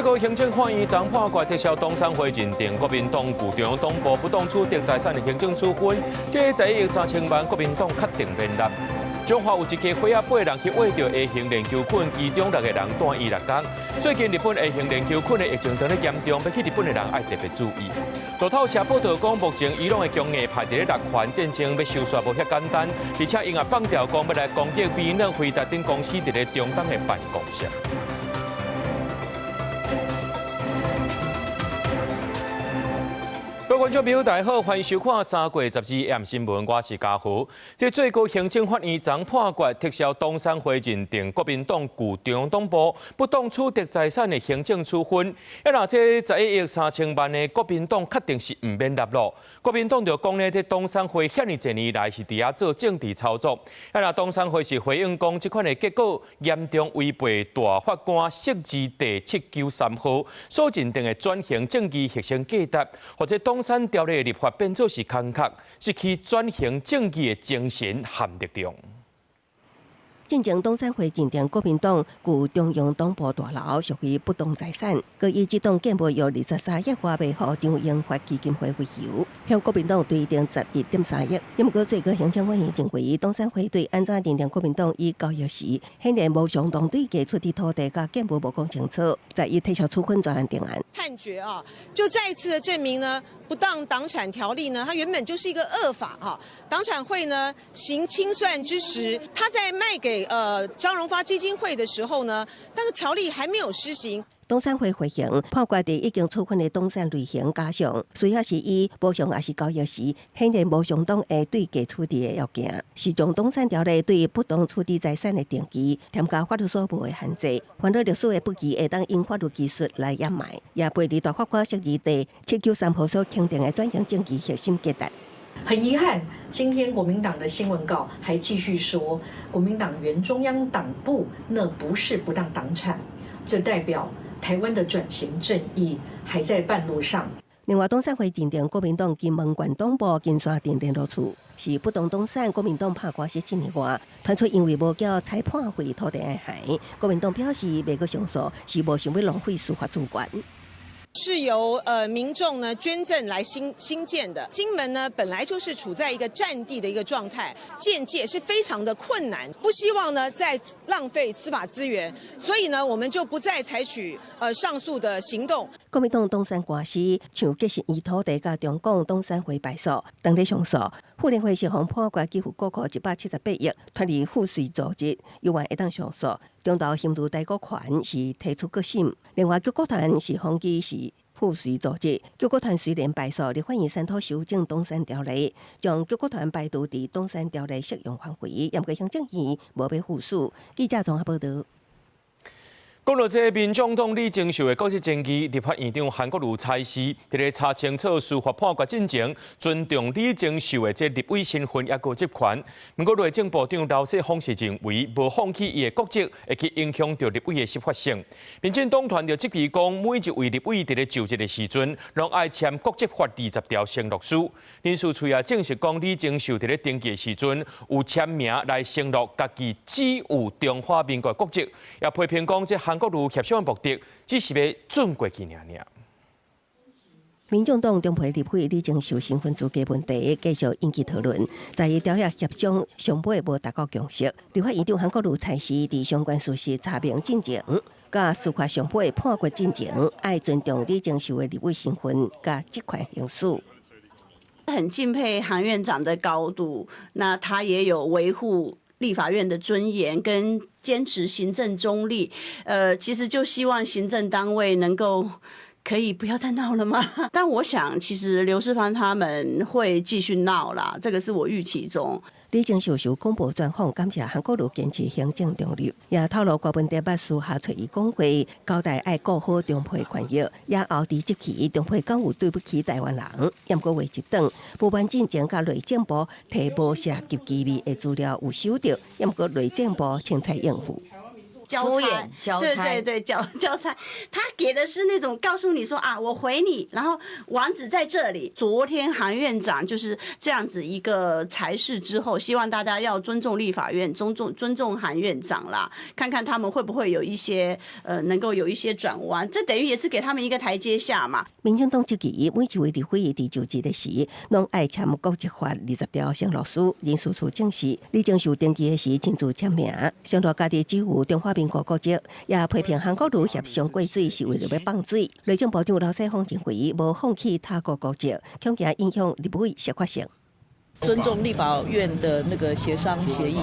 最高行政法院昨判決撤銷董山會認定國民黨舊中央黨部不當取得財產的行政處分，這11億3千萬國民黨確定免納。彰化有一家伙仔八人去餵著 A 型鏈球菌，其中六個人住院6工。最近日本 A 型鏈球菌的疫情當咧嚴重，欲去日本的人愛特別注意。路透社報導講，目前伊朗的強硬派佇咧六環戰爭欲收煞無遐簡單，而且𪜶也放調講欲來攻擊美國輝達等公司佇咧中東的辦公室。各位觀眾朋友，大家好，歡迎收看三月12 AM 新聞，我是嘉豪。這最高行政法院昨判決撤銷董山會認定國民黨舊中央黨部不當取得財產的行政處分，啊若這11億3千萬的國民黨確定是毋免納咯。國民黨就講呢，這董山會遐爾濟年來是佇遐做政治操作，啊若董山會是回應講，這款的結果嚴重違背大法官釋字第793號所認定的轉型正義核心價值，或者董山條例的立法變做是空殼，失去轉型正義的精神和力量。進前董山會認定國民黨舊中央黨部大樓屬於不當財產，閣以這棟建物用23億外賣予張榮發基金會為由，向國民黨追徵11.3億。毋過最高行政法院認為，董山會對按怎認定國民黨以交易時，顯然無相當對價出的土地佮建物無講清楚，在以撤銷處分專案定案。判決啊，就再次的證明呢，不當黨產條例呢，它原本就是一個惡法哈。黨產會呢行清算之時，他在賣給張榮發基金會的時候呢，那個條例還沒有施行。董山會回應判決佇已經處分的董山類型加上，需要是以無償抑是交易時，顯然無相當的對價處置的要件，是將董產條例對不當處置財產的定義添加法律所無的限制。煩惱律師的筆記會當用法律技術來掩埋，也背離大法官釋字第793號所肯定的轉型正義核心價值。很遺憾，今天國民黨的新聞稿還繼續說，國民黨原中央黨部那不是不當黨產，這代表台灣的轉型正義還在半路上。另外，董山會認定國民黨金門縣黨部金山鎮聯絡處是不當黨產，國民黨拍官司7年外，傳出因為無繳裁判費土地的害，國民黨表示袂閣上訴，是無想欲浪費司法資源。是由民眾呢捐贈來新建的。金門呢本來就是處在一個戰地的一個狀態，鑑界是非常的困難，不希望呢再浪費司法資源，所以呢我們就不再採取上訴的行動。國民黨董山官司像結實伊土地佮中廣董山會敗訴，當咧上訴，婦聯會是予判決給付國庫178億，脫離賦稅組織，猶原會當上訴。中投興如台股權是提出閣審，另外救國團是封記是賦稅組織。救國團雖然敗訴，立法院三土修正董產條例，將救國團排除佇董產條例適用範圍，毋過行政院無欲副署。記者綜合報導。講到這民眾黨李鍾秀的國籍爭議，立法院長韓國瑜裁示，佇咧查清楚司法判決進前，尊重李鍾秀的這立委身份抑閣職權。毋過內政部長劉世芳是認為，無放棄伊的國籍，會去影響著立委的適法性。民進黨團就質疑講，每一位立委佇咧就職的時陣，攏愛簽國籍法20條承諾書。人事處也證實講，李鍾秀佇咧登記的時陣，有簽名來承諾家己只有中華民國國籍，也批評講這韓國瑜協商的目的，只是欲轉過去爾爾。民眾黨中批立委李鍾秀身份資格問題繼續引起討論，在伊調協商上尾無達到共識。立法院長韓國瑜裁示，佇相關事實查明進前，佮司法上尾判決進前，愛尊重李鍾秀的立委身份佮職權行使。很敬佩韓院長的高度，那他也有維護立法院的尊嚴跟堅持行政中立，其實就希望行政單位能夠可以不要再鬧了嗎？但我想，其實劉世芳他們會繼續鬧啦，這個是我預期中。李鍾秀受廣播專訪，感謝韓國瑜堅持行政中立，也透露郭文德捌私下揣伊講話，交代愛顧好中批權益，也後佇這期中批敢有對不起台灣人，毋過話一轉，不滿進前佮內政部提無涉及機密的資料有收著，毋過內政部凊彩應付。交差，對對對，交差。他給的是那種告訴你說啊，我回你，然後網址在這裡。昨天韓院長就是這樣子一個裁示之後，希望大家要尊重立法院，尊重韓院長啦，看看他們會不會有一些能夠有一些轉彎，這等於也是給他們一個台階下嘛。民進黨積極每一位立委佇就職的時，攏愛簽國籍法20條承諾書，人事處證實李正秀登記的時親自簽名，承諾家己只有中華民國國籍，也批評韓國瑜協商過水是為著欲放水。內政部長劉世鋒認為無放棄他國國籍，恐驚影響立委適法性。尊重立法院的那個協商協議，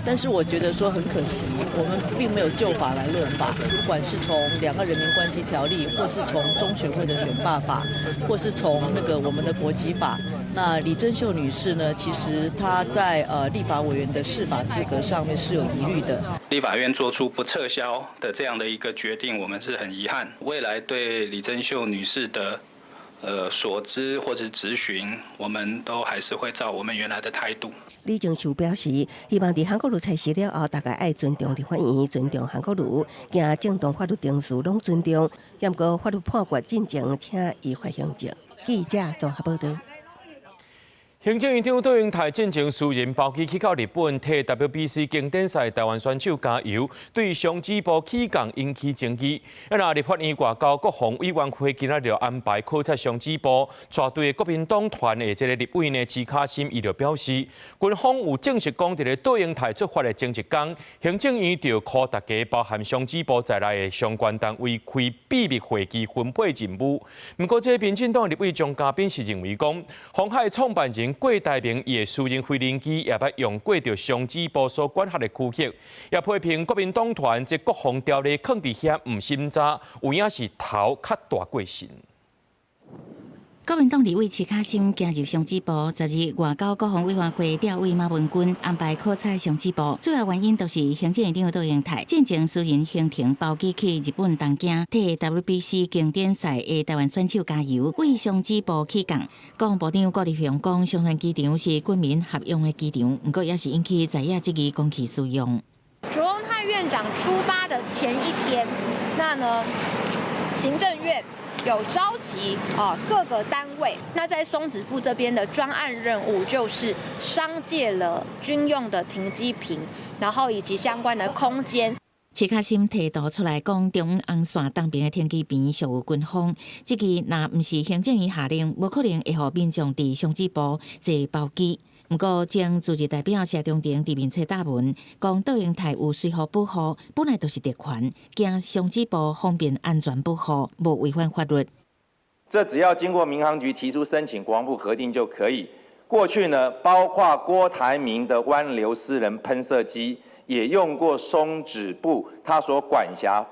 但是我覺得說很可惜，我們並沒有就法來論法，不管是從兩岸人民關係條例，或是從中選會的選罷法，或是從那個我們的國籍法，那李貞秀女士呢，其實她在立法委員的釋法資格上面是有疑慮的。立法院做出不撤銷的這樣的一個決定，我們是很遺憾。未來對李貞秀女士的所知或者質詢，我們都還是會照我們原來的態度。李正秀表示，希望佇韓國瑜裁示了後，大家愛尊重立法院，尊重韓國瑜，驚正當法律程序攏尊重。毋過法律判決進前，請依法行政。記者綜合報道。行政院長卓榮泰進前私人包機去到日本，替 WBC 經典賽台灣選手加油，對松子埔起降引起爭議。啊，若立法院外交國防委員會今仔日安排考察松子埔，帶隊的國民黨團的這个立委呢，徐卡心伊就表示，軍方有正式講佇咧卓榮泰出發的前一工，行政院就籲大家包含松子埔在內的相關單位開秘密會議分配任務。毋過，這个民進黨立委鍾嘉賓是認為講，鴻海創辦人郭台銘伊的私人飛行機也捌用過著松子埔所管轄的區域，也批評國民黨團這國防條例囥佇遐毋審查，有影是頭較大過身。國民黨立委徐卡心行入松子埔，10日外交國防委員會調委馬文君安排考察松子埔，主要原因就是行政院長卓榮泰進前私人行程包機去日本東京，替 WBC 經典賽的台灣選手加油，為松子埔起降。國防部長郭立雄講，松山機場是軍民合用的機場，毋過也是引起在野質疑公器私用。卓榮泰院長出發的前一天，那呢，行政院有召集啊各個單位，那在松子埔這邊的專案任務就是商借了軍用的停機坪，然後以及相關的空間。徐卡心提圖出來講，中央紅線東邊的停機坪屬於軍方，這個若毋是行政院下令，無可能會予民眾佇松子埔坐包機。毋過，前自治代表謝長廷佇面冊答文，講卓榮泰有隨扈保護，本來就是特權，驚松子埔方便安全保護，無違反法律。這只要經過民航局提出申請，國防部核定就可以。過去呢，包括郭台銘的灣流私人噴射機，也用過松子埔他所管轄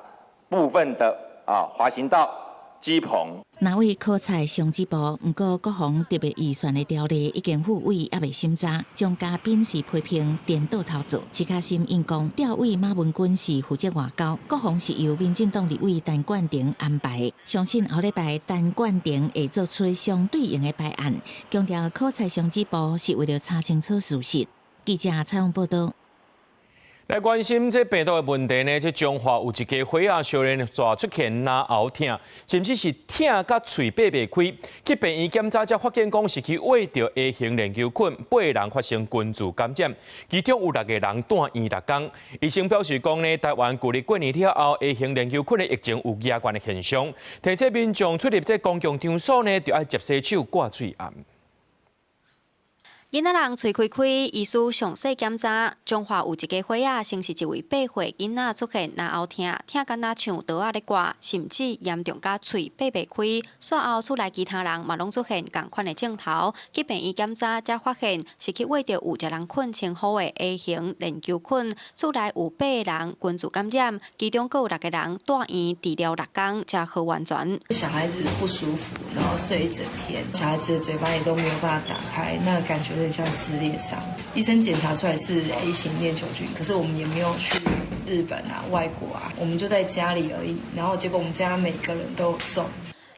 部分的滑行道機棚。若為考察松子埔，毋過國防特別預算的條例已經付委，猶未審查。鍾嘉賓是批評顛倒頭做。徐卡心應講，調委馬文君是負責外交，國防是由民進黨立委陳冠廷安排。相信後禮拜陳冠廷會做出相對應的排案，強調考察松子埔是為著查清楚事實。記者採訪報道。來關心這病毒的問題呢？這彰化有一家伙仔小連續出現咽喉疼，甚至是疼甲喙擘袂開。去病院檢查才發現講是去餵著 A 型鏈球菌，八个人發生群聚感染，其中有六個人住院6工。醫生表示講呢，台灣舊曆過年了後，A 型鏈球菌的疫情有加懸的現象，提醒民眾出入這公共場所呢，著愛捷洗手、掛喙罨。囡仔人喙開開，醫師詳細檢查。彰化有一家伙仔，先是一位8歲囡仔出現咽喉疼，疼敢若像刀仔咧割，甚至嚴重甲喙擘袂開。煞後厝內其他人嘛攏出現仝款的症頭，去病院檢查才發現是去餵著有食人糞清好的 A 型鏈球菌，厝內有八个人群聚感染，其中閣有六個人住院治療6工才好完全。小孩子不舒服，然後睡一整天，小孩子的嘴巴也都沒有辦法打開，那個感覺有點像撕裂傷。醫生檢查出來是 A 型鏈球菌，可是我們也沒有去日本啊、外國啊，我們就在家裡而已。然後結果我們家每個人都中。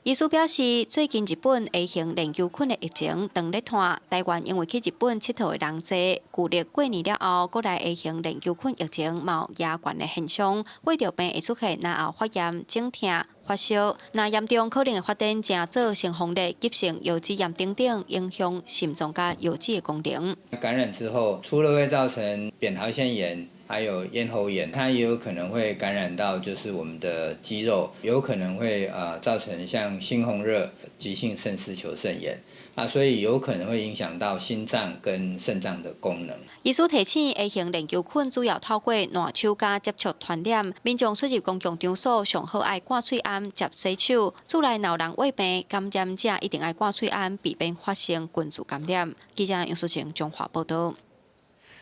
醫師表示，最近日本 A 型鏈球菌的疫情當咧湠，台灣因為去日本𨑨迌的人濟，舊曆過年了後，閣來 A 型鏈球菌疫情嘛有加懸的現象，血著病會出現咽喉發炎、腫疼、發燒，若嚴重可能會發展成做成風熱、急性腰子炎等等，影響心臟佮腰子的功能。感染之後，除了會造成扁桃腺炎，還有咽喉炎，它也有可能會感染到就是我們的肌肉，有可能會造成像猩紅熱、急性腎絲球腎炎啊，所以有可能會影響到心臟跟腎臟的功能。醫師提醒，A 型鏈球菌主要透過瀾手佮接觸傳染，民眾出入公共場所上好愛掛喙罨、捷洗手。厝內若有人患病，感染者一定愛掛喙罨，避免發生群聚感染。記者楊淑晴綜合報導。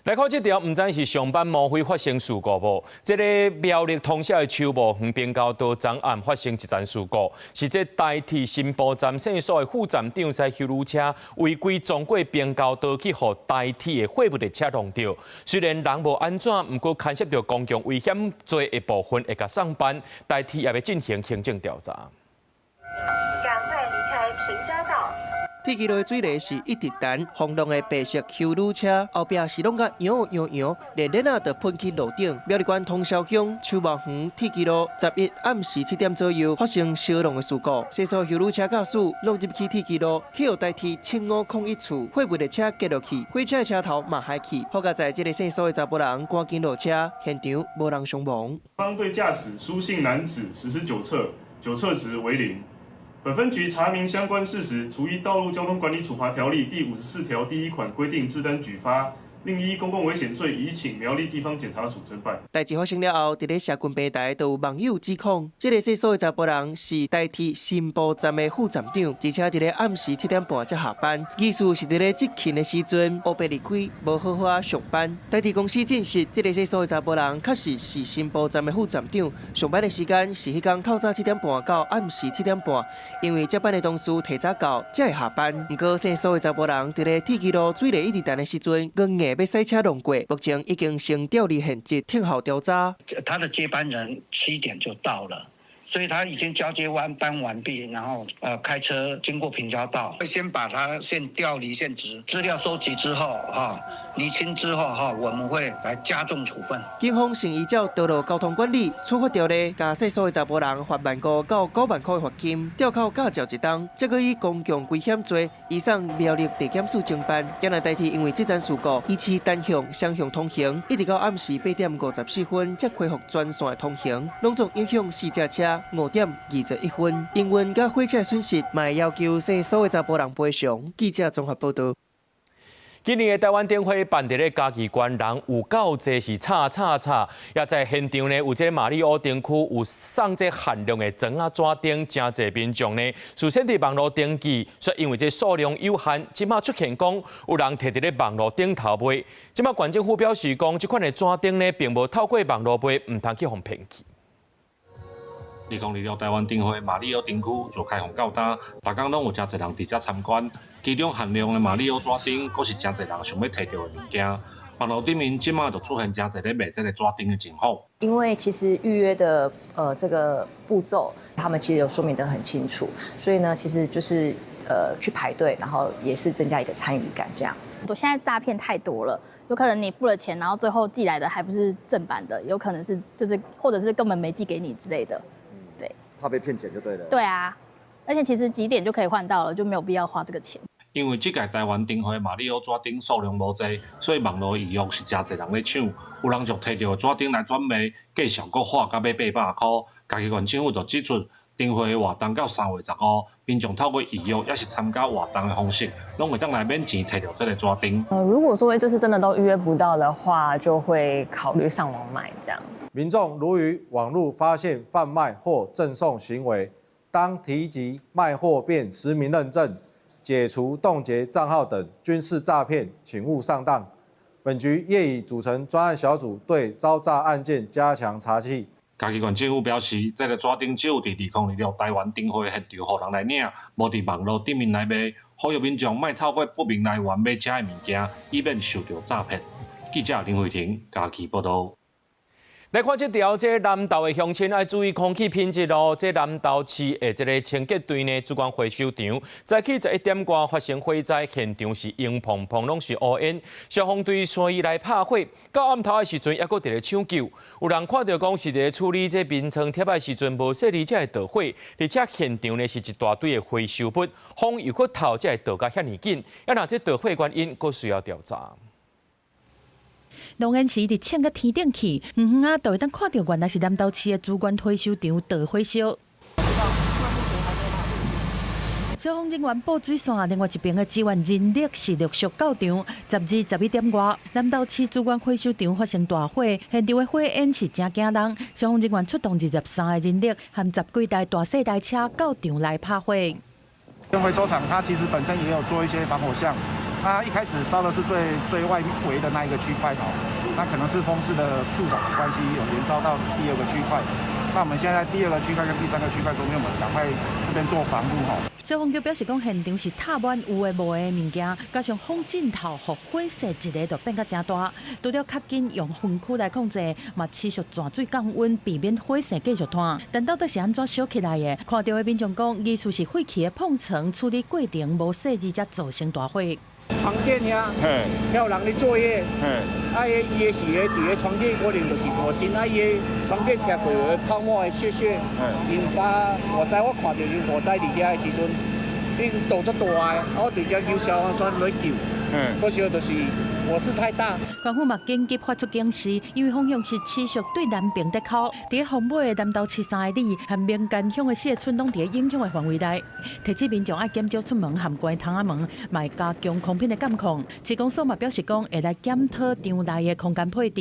來看這條，毋知是上班莫非發生事故無？這个苗栗通社的秋茂園平交道昨暗發生一樁事故，是這台鐵新埔站線所的副站長駛休旅車違規撞過平交道去，予台鐵的貨物列車撞著。雖然人無按怎，毋過牽涉著公共危險罪的部分會共送辦，台鐵也欲進行行政調查。趕快離開平交道。鐵支路的水泥是一直彈，轟動的白色休旅車後壁是攏共搖搖搖，連連仔就噴去路頂。苗栗縣通霄鄉秋茂園鐵支路11暗時7點左右發生相撞的事故，細數休旅車駕駛撞入去鐵支路，去予台鐵7501次貨物列車跌落去，貨車的車頭嘛害去。好佳哉這个姓蘇的查埔人趕緊落車，現場無人傷亡。方對駕駛蘇姓男子實施酒測，酒測值為零。本分局查明相關事實，處依《道路交通管理處罰條例》第54條第1款規定，自單舉發，另依公共危險罪移請苗栗地方檢察署偵辦。代誌發生了後，佇咧社群平台就有網友指控，這个姓蘇的查埔人是台鐵新埔站的副站長，而且佇咧暗時7點半才下班，疑似是佇咧執勤的時陣烏白離開，無好好仔上班。台鐵公司證實，這个姓蘇的查埔人確實是新埔站的副站長，上班的時間是彼工透早7點半到暗時7點半，因為接班的同事提早到才會下班。毋過姓蘇的查埔人佇咧鐵支路水泥一直彈的時陣，硬欲駛車撞過，目前已經先調離現職，聽候調查。他的接班人7點就到了，所以他已經交接完班完畢，然後開車經過平交道，會先把他先調離現職，資料收集之後哈，釐清之後哈，我們會來加重處分。警方先依照道路交通管理處罰條例，共姓蘇的查埔人罰1萬5到9萬塊罰金，吊扣駕照一冬，這閣以公共危險罪移送苗栗地檢署偵辦。今日台鐵因為這樁事故，維持單向、雙向通行，一直到暗時8點54分才恢復全線的通行，攏總影響四架車5點21分，營運佮火車損失，嘛會要求姓蘇的查埔人賠償。記者綜合報導。今年的台灣燈會辦佇咧嘉義縣，人有夠濟，是吵吵吵。也在現場呢，有這个馬里奧燈區有送這限量的裝仔紙燈，誠濟民眾呢，事先佇網路登記，說因為這數量有限，這馬出現講有人摕佇咧網路頂頭賣。這馬縣政府表示講，這款的紙燈呢，並無透過網路賣，毋通去予騙去。2026台灣燈會馬里奧燈區自開放到今，逐工攏有誠濟人佇遮參觀。其中限量的馬里奧紙燈，閣是誠濟人想欲提著的物件。網路頂面這馬就出現誠濟咧賣這个紙燈的情況。因為其實預約的這個步驟，他們其實有說明得很清楚，所以呢，其實就是去排隊，然後也是增加一個參與感，這樣。現在詐騙太多了，有可能你付了錢，然後最後寄來的還不是正版的，有可能是就是或者是根本沒寄給你之類的。對，怕被騙錢就對了。對啊，而且其實幾點就可以換到了，就沒有必要花這個錢。因為這屆台灣燈會馬里奧紙燈數量無濟，所以網路預約是誠濟人咧搶，有人就提著紙燈來轉賣，價數閣喊到欲800塊。嘉義縣政府就指出，燈會活動到3月15，民眾透過預約抑是參加活動的方式，攏會當來免錢提著這个紙燈。如果說就是真的都預約不到的話，就會考慮上網買這樣。民眾如於網路發現販賣或贈送行為，當提及賣貨便實名認證、解除凍結帳號等，均是詐騙，請勿上當。本局業已組成專案小組，對招詐案件加強查緝。嘉義縣政府表示，這个紙燈只有佇2026台灣燈會現場予人來領，無佇網路頂面來賣，呼籲民眾莫透過不明來源買遮的物件，以免受著詐騙。記者林慧婷嘉義報導。來看這條，這南投的鄉親愛注意空氣品質咯。這南投市的這个清潔隊呢，資源回收場，早起11點外發生火災，現場是煙蓬蓬，攏是烏煙。消防隊隨意來拍火，到暗頭的時陣，猶閣佇咧搶救。有人看著講是佇咧處理這眠床帖的時陣無細膩，才會著火。而且現場呢是一大堆的回收物，風又閣透，才會著甲遐爾緊。啊，若這著火原因，閣需要調查。濃煙是一直衝到天頂去，遠遠仔就會當看著原來是南投市的資源回收場著火燒。消防人員布水線，另外一邊的支援人力是陸續到場。12、11點外，南投市資源回收場發生大火，現場的火焰是誠驚人。消防人員出動23個人力，和十幾台大細台車到場來拍火。回收廠它其實本身也有做一些防火巷，它一開始燒的是最最外圍的那一個區塊，那可能是風勢的助長的關係，有延燒到第二個區塊。那我們現在第二個區塊跟第三個區塊中間，我們趕快這邊做防護吼。消防局表示講，現場是貼滿有的無的物件，加上風浸透，予火勢一下就變甲誠大。除了較緊用分區來控制，嘛持續轉水降溫，避免火勢繼續傳。但到底是按怎燒起來的？看著的民眾講，疑似是廢棄的膨床處理過程無細膩，才造成大火。床墊遐，遐有人咧作業，啊，伊的是咧佇咧床墊可能就是大聲，啊，伊的床墊拆過有泡沫的屑屑，引發火災。我看著有火災佇遐的時陣，已經倒足大的，我直接叫消防栓來救，可惜就是火勢太大。縣府嘛緊急發出警示，因為風向是持續對南邊咧口，佇風尾的南投市3里和民間鄉的四个村攏佇影響的範圍內。提醒民眾愛減少出門和關窗仔門，嘛會加強空品的監控。市公所嘛表示講，會來檢討場內的空間配置。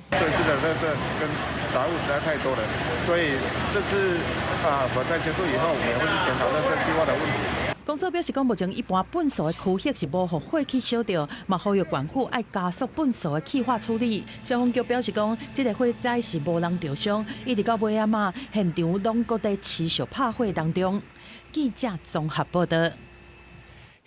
對這個垃圾跟雜物實在太多了，所以這次啊火災結束以後，我們也會去檢討垃圾計劃的問題。公所表示講，目前一般糞埽的區域是無予火去燒著，嘛呼籲縣府愛加速糞埽的氣化處理。消防局表示講，這个火災是無人著傷，一直到尾仔嘛，現場攏閣佇持續拍火當中。記者綜合報導。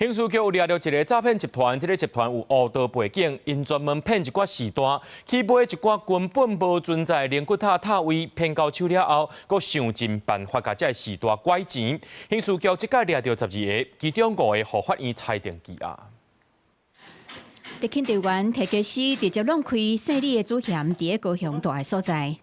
刑事局有掠著一个詐騙集團，這个集團有烏道背景，𪜶專門騙一寡序大，去買一寡根本無存在的靈骨塔塔位，騙到手了後，閣想盡辦法共這个序大拐錢。刑事局這擺掠著12个，其中5個予法院裁定羈押。特勤隊員提家私直接弄開姓李的主嫌佇咧高雄蹛的所在。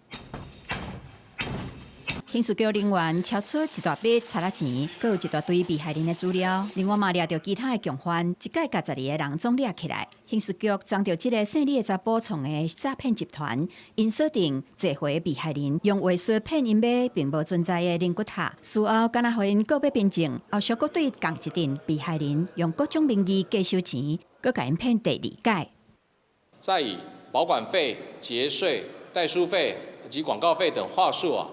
刑事局人員抄出一大筆賊仔錢，閣有一大堆被害人的資料。另外嘛掠著其他的共犯，一擺共12个人總掠起來。刑事局偵著這个姓李的查埔創的詐騙集團，𪜶鎖定濟回被害人，用話術騙𪜶買並無存在的靈骨塔，事後敢若予𪜶告欲憑證，後續閣對仝一陣被害人用各種名義計收錢，閣共𪜶騙第二擺。再以保管費、節稅、代書費及廣告費等話術啊，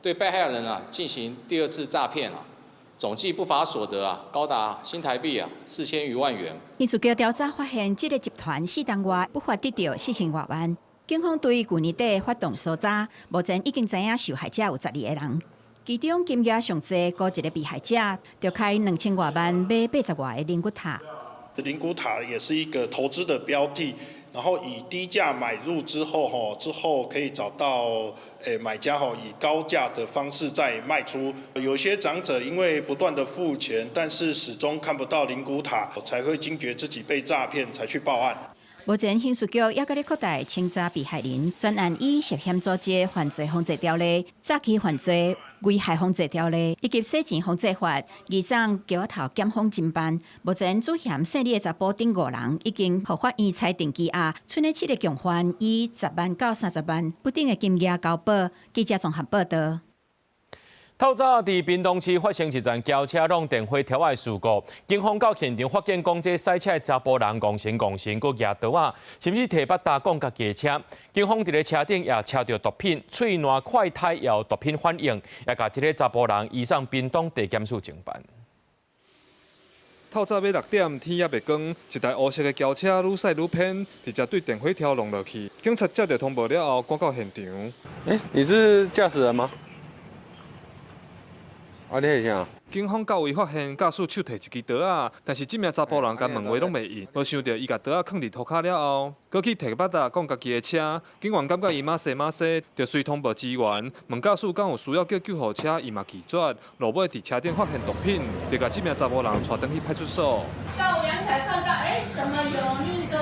對被害人啊進行第二次詐騙啊，總計不法所得啊高達新台幣啊4000餘萬元。刑事局調查發現，這个集團4冬外不法得著4000外萬。警方對舊年底發動搜查，目前已經知影受害者有12個人，其中金額上濟，孤一个被害者就開2000外萬買80外个靈骨塔。靈骨塔也是一個投資的標的。然後以低價買入之後，吼之後可以找到買家，吼以高價的方式再賣出。有些長者因為不斷的付錢，但是始終看不到靈骨塔，才會驚覺自己被詐騙，才去報案。目前刑事局猶閣咧擴大清查被害人，專案以涉嫌組織犯罪防治條例、詐欺犯罪危害防治條例以及洗錢防治法，移送橋仔頭檢方偵辦。目前主嫌姓李的查埔等5人已經予法院裁定羈押，賰的7个共犯以10萬到30萬不等的金額交保。記者綜合報導。透早佇屏東市發生一陣轎車挵電火條的事故，警方到現場發現，講這駛車的查埔人戇神戇神，閣舉刀仔，甚至提腹刀摃家己的車。警方佇咧車頂也查著毒品，喙瀾快胎也有毒品反應，也共這个查埔人移送屏東地檢署偵辦。透早欲6點，天猶未光，一台烏色的轎車愈駛愈偏，直接對電火條挵落去。警察接著通報了後，趕到現場。欸，你是駕駛人嗎？啊，你是啥？警方到位發現駕駛手提一支刀仔，但是這名查埔人共問話攏袂應，無想著伊共刀仔囥佇塗跤了後，閣去提腹仔講家己的車。警員感覺伊馬西馬西，就隨通報支援，問駕駛敢有需要叫救護車，伊嘛拒絕。路尾佇車頂發現毒品，就共這名查埔人帶轉去派出所。到陽台看到，欸，怎麼有那個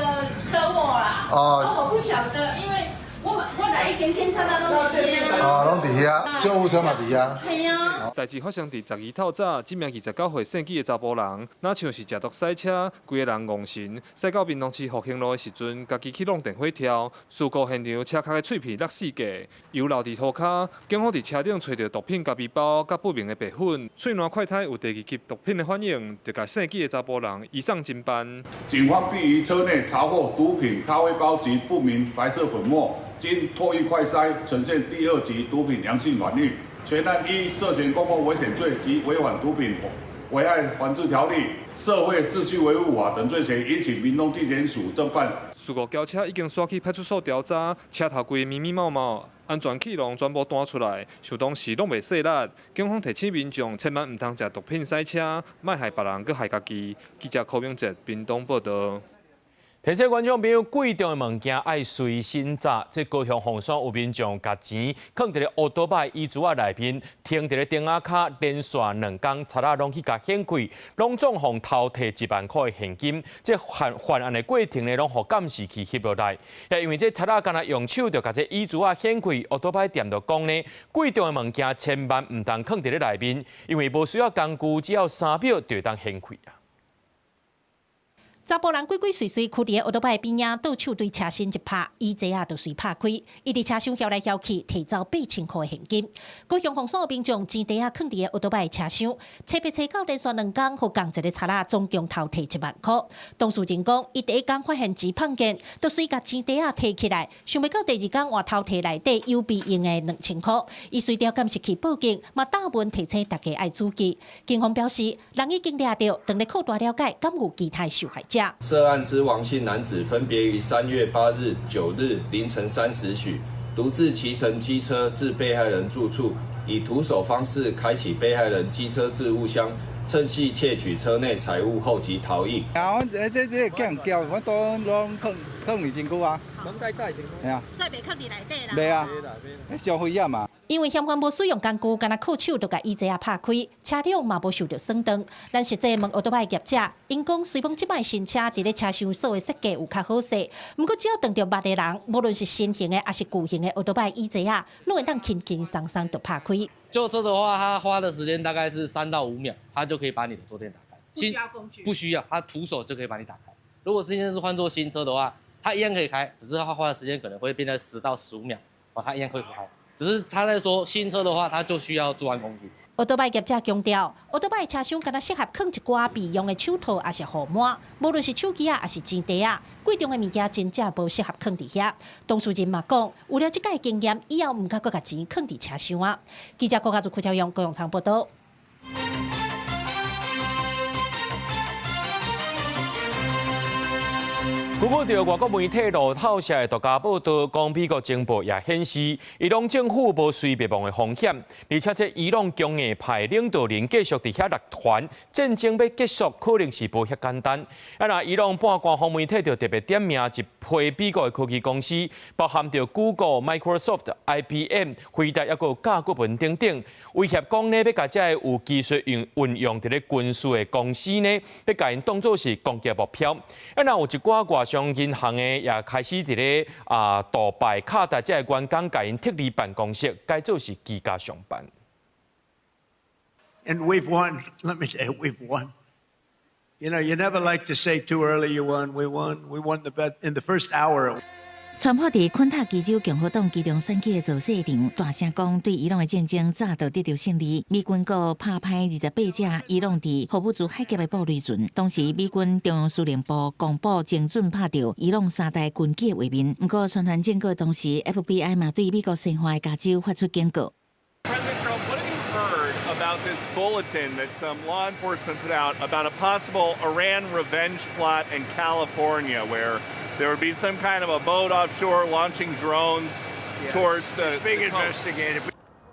車禍啦？哦，我不曉得，因為我來一點點差到攏佇遐。啊，攏佇遐，救護車嘛佇遐。係啊。代誌發生佇12透早，這名29歲姓紀的查埔人，若像是食毒駛車，規个人戇神，駛到屏東市復興路的時陣，家己去弄電火柱，事故現場車殼的碎片落四界，油漏佇塗跤，警方佇車頂揣著毒品咖啡包佮不明的白粉，喙瀾快篩有第二級毒品的反應，就共姓紀的查埔人移送偵辦。警方並於車內查獲毒品咖啡包及不明白色粉末，經唾液快篩呈現第二級毒品陽性反應。全案依涉嫌公共危險罪及違反毒品危害防治條例、社會秩序維護法等罪嫌，移請屏東地檢署偵辦。事故轎車已經徙去派出所調查，車頭規密密麻麻，安全氣囊全部彈出來，想當時攏袂細力。警方提醒民眾，千萬毋通食毒品駛車，莫害別人，閣害家己。記者柯明哲屏東報導。提醒觀眾朋友，貴重的物件愛隨身紮。這高雄鳳山有民眾共錢囥佇咧烏多擺椅子仔內面，停佇咧燈仔跤，連續兩工，賊仔攏去共掀開，攏總予偷提1萬箍的現金。這犯案的過程呢，攏予監視器翕落來。也因為這賊仔敢若用手就共這椅子仔掀開，烏多擺店就講呢，貴重的物件千萬毋通囥佇咧內面，因為無需要工具，只要3秒就會當掀開啊。查埔人鬼鬼祟祟，囥佇咧歐多擺邊仔，倒手對車身一拍，椅子仔就隨拍開。伊佇車廂搖來搖去，提走8000箍的現金。高雄鳳山的民眾錢袋仔囥佇咧歐多擺車廂，揣欲揣到連續兩工，予仝一个賊仔總共偷提1萬箍。當事人講，伊第一工發現錢放見，就隨共錢袋仔提起來，想袂到第二工換偷提內底有備用的2000箍。伊隨調監視器報警，嘛打文提醒大家愛注意。警方表示，人已經掠著，正咧擴大了解，敢有其他受害者。涉案之王姓男子分別於3月8日、9日凌晨3時許，獨自騎乘機車至被害人住處，以徒手方式開啟被害人機車置物箱，趁隙竊取車內財物後即逃逸。啊，阮這叫人叫，阮都攏囥囥佇身軀啊。攏帶帶身軀。嘿啊。所以袂囥佇內底啦。袂啊，傷危險嘛。因為嫌犯無使用工具，干焦靠手就共椅子仔拍開，車輛嘛無受著損傷。咱實際問歐多擺業者，𪜶講雖講這擺新車佇咧車廂鎖的設計有較好勢，毋過只要撞著捌的人，無論是新型的抑是舊型的歐多擺椅子仔，攏會當輕輕鬆鬆就拍開。舊車的話，它花的時間大概是3到5秒，它就可以把你的坐墊打開。不需要工具。不需要，它徒手就可以把你打開。如果現在是換做新車的話，它一樣可以開，只是它花的時間可能會變成10到15秒，哦，它一樣可以開。只是差在說新車的話，它就需要作案工具。歐多擺業者強調，歐多擺車廂敢若適合囥一寡備用的手套，抑是護腕，無論是手機仔，抑是錢袋仔，貴重的物件真正無適合囥佇遐。當事人嘛講，有了這擺經驗，以後毋敢閣共錢囥佇車廂啊。記者郭家祖、柯超勇、高永昌報導。根據著外國媒體路透社的獨家報導，講美國情報也顯示，伊朗政府無隨滅亡的風險，而且這伊朗強硬派領導人繼續佇遐搦權，戰爭欲結束可能是無遐簡單。啊，若伊朗半官方媒體就特別點名一批美國的科技公司，包含著 Google、Microsoft、IBM、輝達，抑閣有甲骨文等等，威脅講呢，欲共這个有技術用運用佇咧軍事的公司呢，欲共𪜶當做是攻擊目標。啊，若有一寡外商銀行的也開始佇咧杜拜、卡達這个員工共𪜶撤離辦公室，改做是居家上班。 And we've won. Let me say, we've won. You never like to say too early you won. We won. We won the bet in the first hour. 川普佇肯塔基州共和黨期中選舉的造勢場，大聲講對伊朗的戰爭早就得著勝利。美軍閣拍歹28隻伊朗佇荷姆茲海峽的布雷船。當時美軍中央司令部公布精準拍著伊朗三台軍機的畫面。毋過宣傳戰果同時，FBI 嘛對美國西岸的加州發出警告。 President Trump, what have you heard about this bulletin that some law enforcement put out about a possible Iran revenge plot in California, where there would be some kind of a boat offshore launching drones towards the It's being the coast? investigated.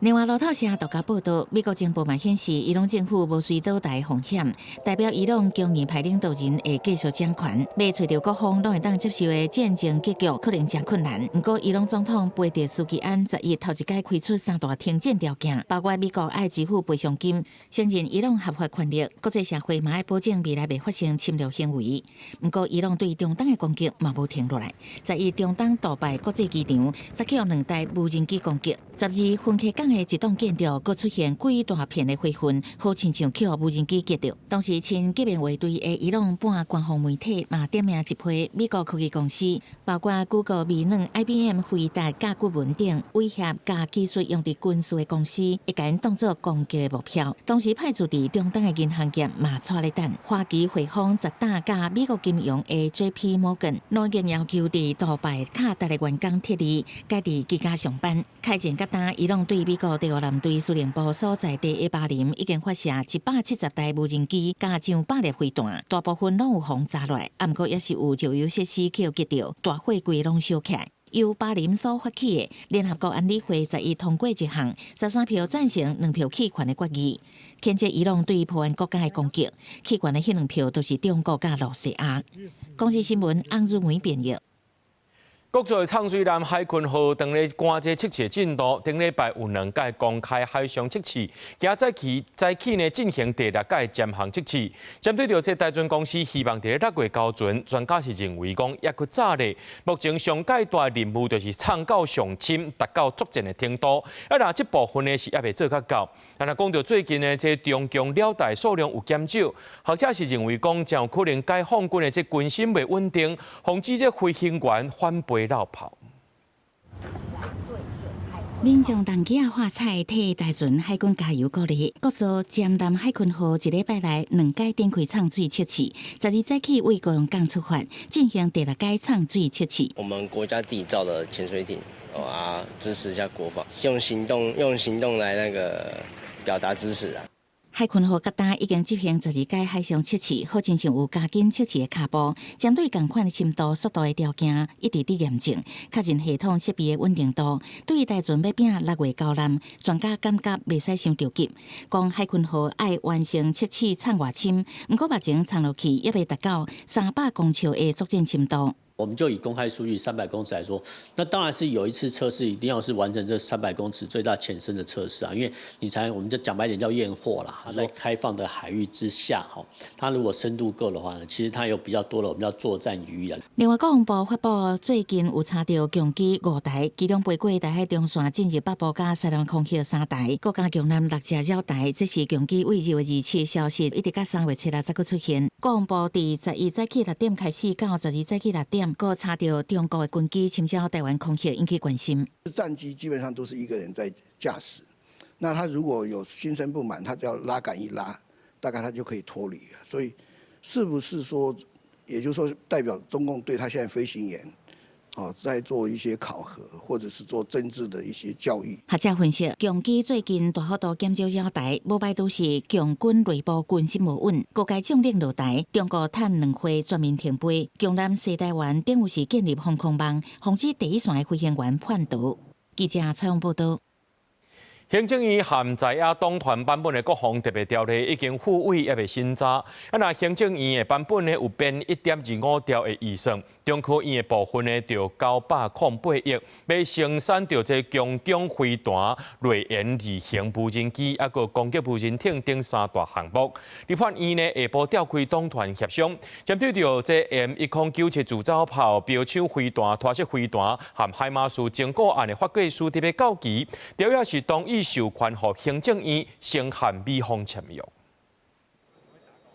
另外，路透社獨家報道，美國情報嘛顯示，伊朗政府無隨倒台風險，代表伊朗強硬派領導人會繼續掌權，欲揣著各方攏會當接受的戰爭結局可能誠困難。毋過，伊朗總統佩澤斯基安11頭一擺開出三大停戰條件，包括美國愛支付賠償金，承認伊朗合法權力，國際社會嘛愛保證未來袂發生侵略行為。毋過，伊朗對中東的攻擊嘛無停落來，11中東杜拜國際機場，則去予兩台無人機攻擊。12芬克港的一棟建築，閣出現幾大片的火雲，好親像去予無人機擊著。當時親革命衛隊的伊朗半官方媒體嘛點名一批美國科技公司，包括 Google、微軟、IBM、輝達、甲骨文等，威脅共技術用佇軍事的公司，會共𪜶當做攻擊的目標。當時派駐佇中東的銀行業嘛掣咧等，花旗匯豐十大佮美國金融的 J.P. Morgan，攏已經要求佇杜拜、卡達的員工撤離，改佇居家上班。開戰佮今，伊朗對美國第五艦隊司令部所在地的巴林已經發射170台無人機，佮上百粒飛彈，大部分攏有予砸落來，啊，毋過也是有石油設施去予擊著，大貨櫃攏燒起來。由巴林所發起的聯合國安理會11通過一項13票贊成、2票棄權的決議，譴責伊朗對波灣國家的攻擊。棄權的彼兩票都是中國佮露西亞。公視新聞翁如梅編譯。國造藏水艦海鯤號當咧趕這測試進度，頂禮拜有兩屆公開海上測試，今早起早起呢進行第六屆潛航測試。針對著這台船公司希望佇咧6月交船，專家是認為講猶閣早咧。目前上蓋大任務就是藏到上深，達到作戰的程度。啊，若這部分呢是猶未做較夠。啊，若講著最近呢，這中共鳥台數量有減少，學者是認為講，誠有可能解放軍的這軍心袂穩定，防止這飛行員反飛落炮。民眾動機仔喝采，替台船海軍加油鼓勵。國造潛艦海鯤號一禮拜內兩擺展開藏水測試，12早起為高雄港出發，進行第六擺藏水測試。我們國家自己造的潛水艇，啊，支持一下國防，用行動來那個表達支持啊。海鯤號佮今已經執行12擺海上測試，好親像有加緊測試的跤步，針對仝款的深度、速度的條件，一直佇驗證，確認系統設備的穩定度。對於台船欲拼6月交艦，專家感覺袂使傷著急，講海鯤號愛完成測試藏偌深，毋過目前藏落去猶未達到300公尺的作戰深度。我們就以公開數據300公尺來說，那當然是有一次測試一定要是完成這三百公尺最大潛深的測試啊，因為你才我們就講白點叫驗貨啦。在開放的海域之下，哈，它如果深度夠的話呢，其實它有比較多的我們叫作戰餘裕啊。另外，國防部發布最近有查著共機五台，其中飛過台海中線進入北部佮西南空域三台，閣加強艦六隻繞台，這是共機對2月27消失，一直到3月7日才閣出現。國防部佇11早起6點開始到12早起6點，閣查著中國的軍機侵擾台灣空域，引起關心。戰機基本上都是一個人在駕駛，那他如果有心生不滿，他只要拉桿一拉，大概他就可以脫離了。所以，是不是說，也就是說，代表中共對他現在飛行員，哦，在做一些考核，或者是做政治的一些教育。學者分析，共機最近大幅度減少繞台，無排除是共軍內部軍心無穩，高階將領落台，中國趁兩會全面停飛，強艦西台灣等於是建立防空網，防止第一線的飛行員叛逃。記者採訪報導。行政院和在野黨團版本的國防特別條例已經付委，猶未審查。啊，若行政院的版本呢有編1.25兆的預算，中科院的部分呢著908億，欲生產著這強擊飛彈、銳言二型無人機，猶閣攻擊無人艇等三大項目。立法院呢下晡召開黨團協商，針對著這 M1097自走炮、標槍飛彈、拖式飛彈和海馬斯徵購案的法規書特別到期，調也是同意授權予行政院先和美方簽約。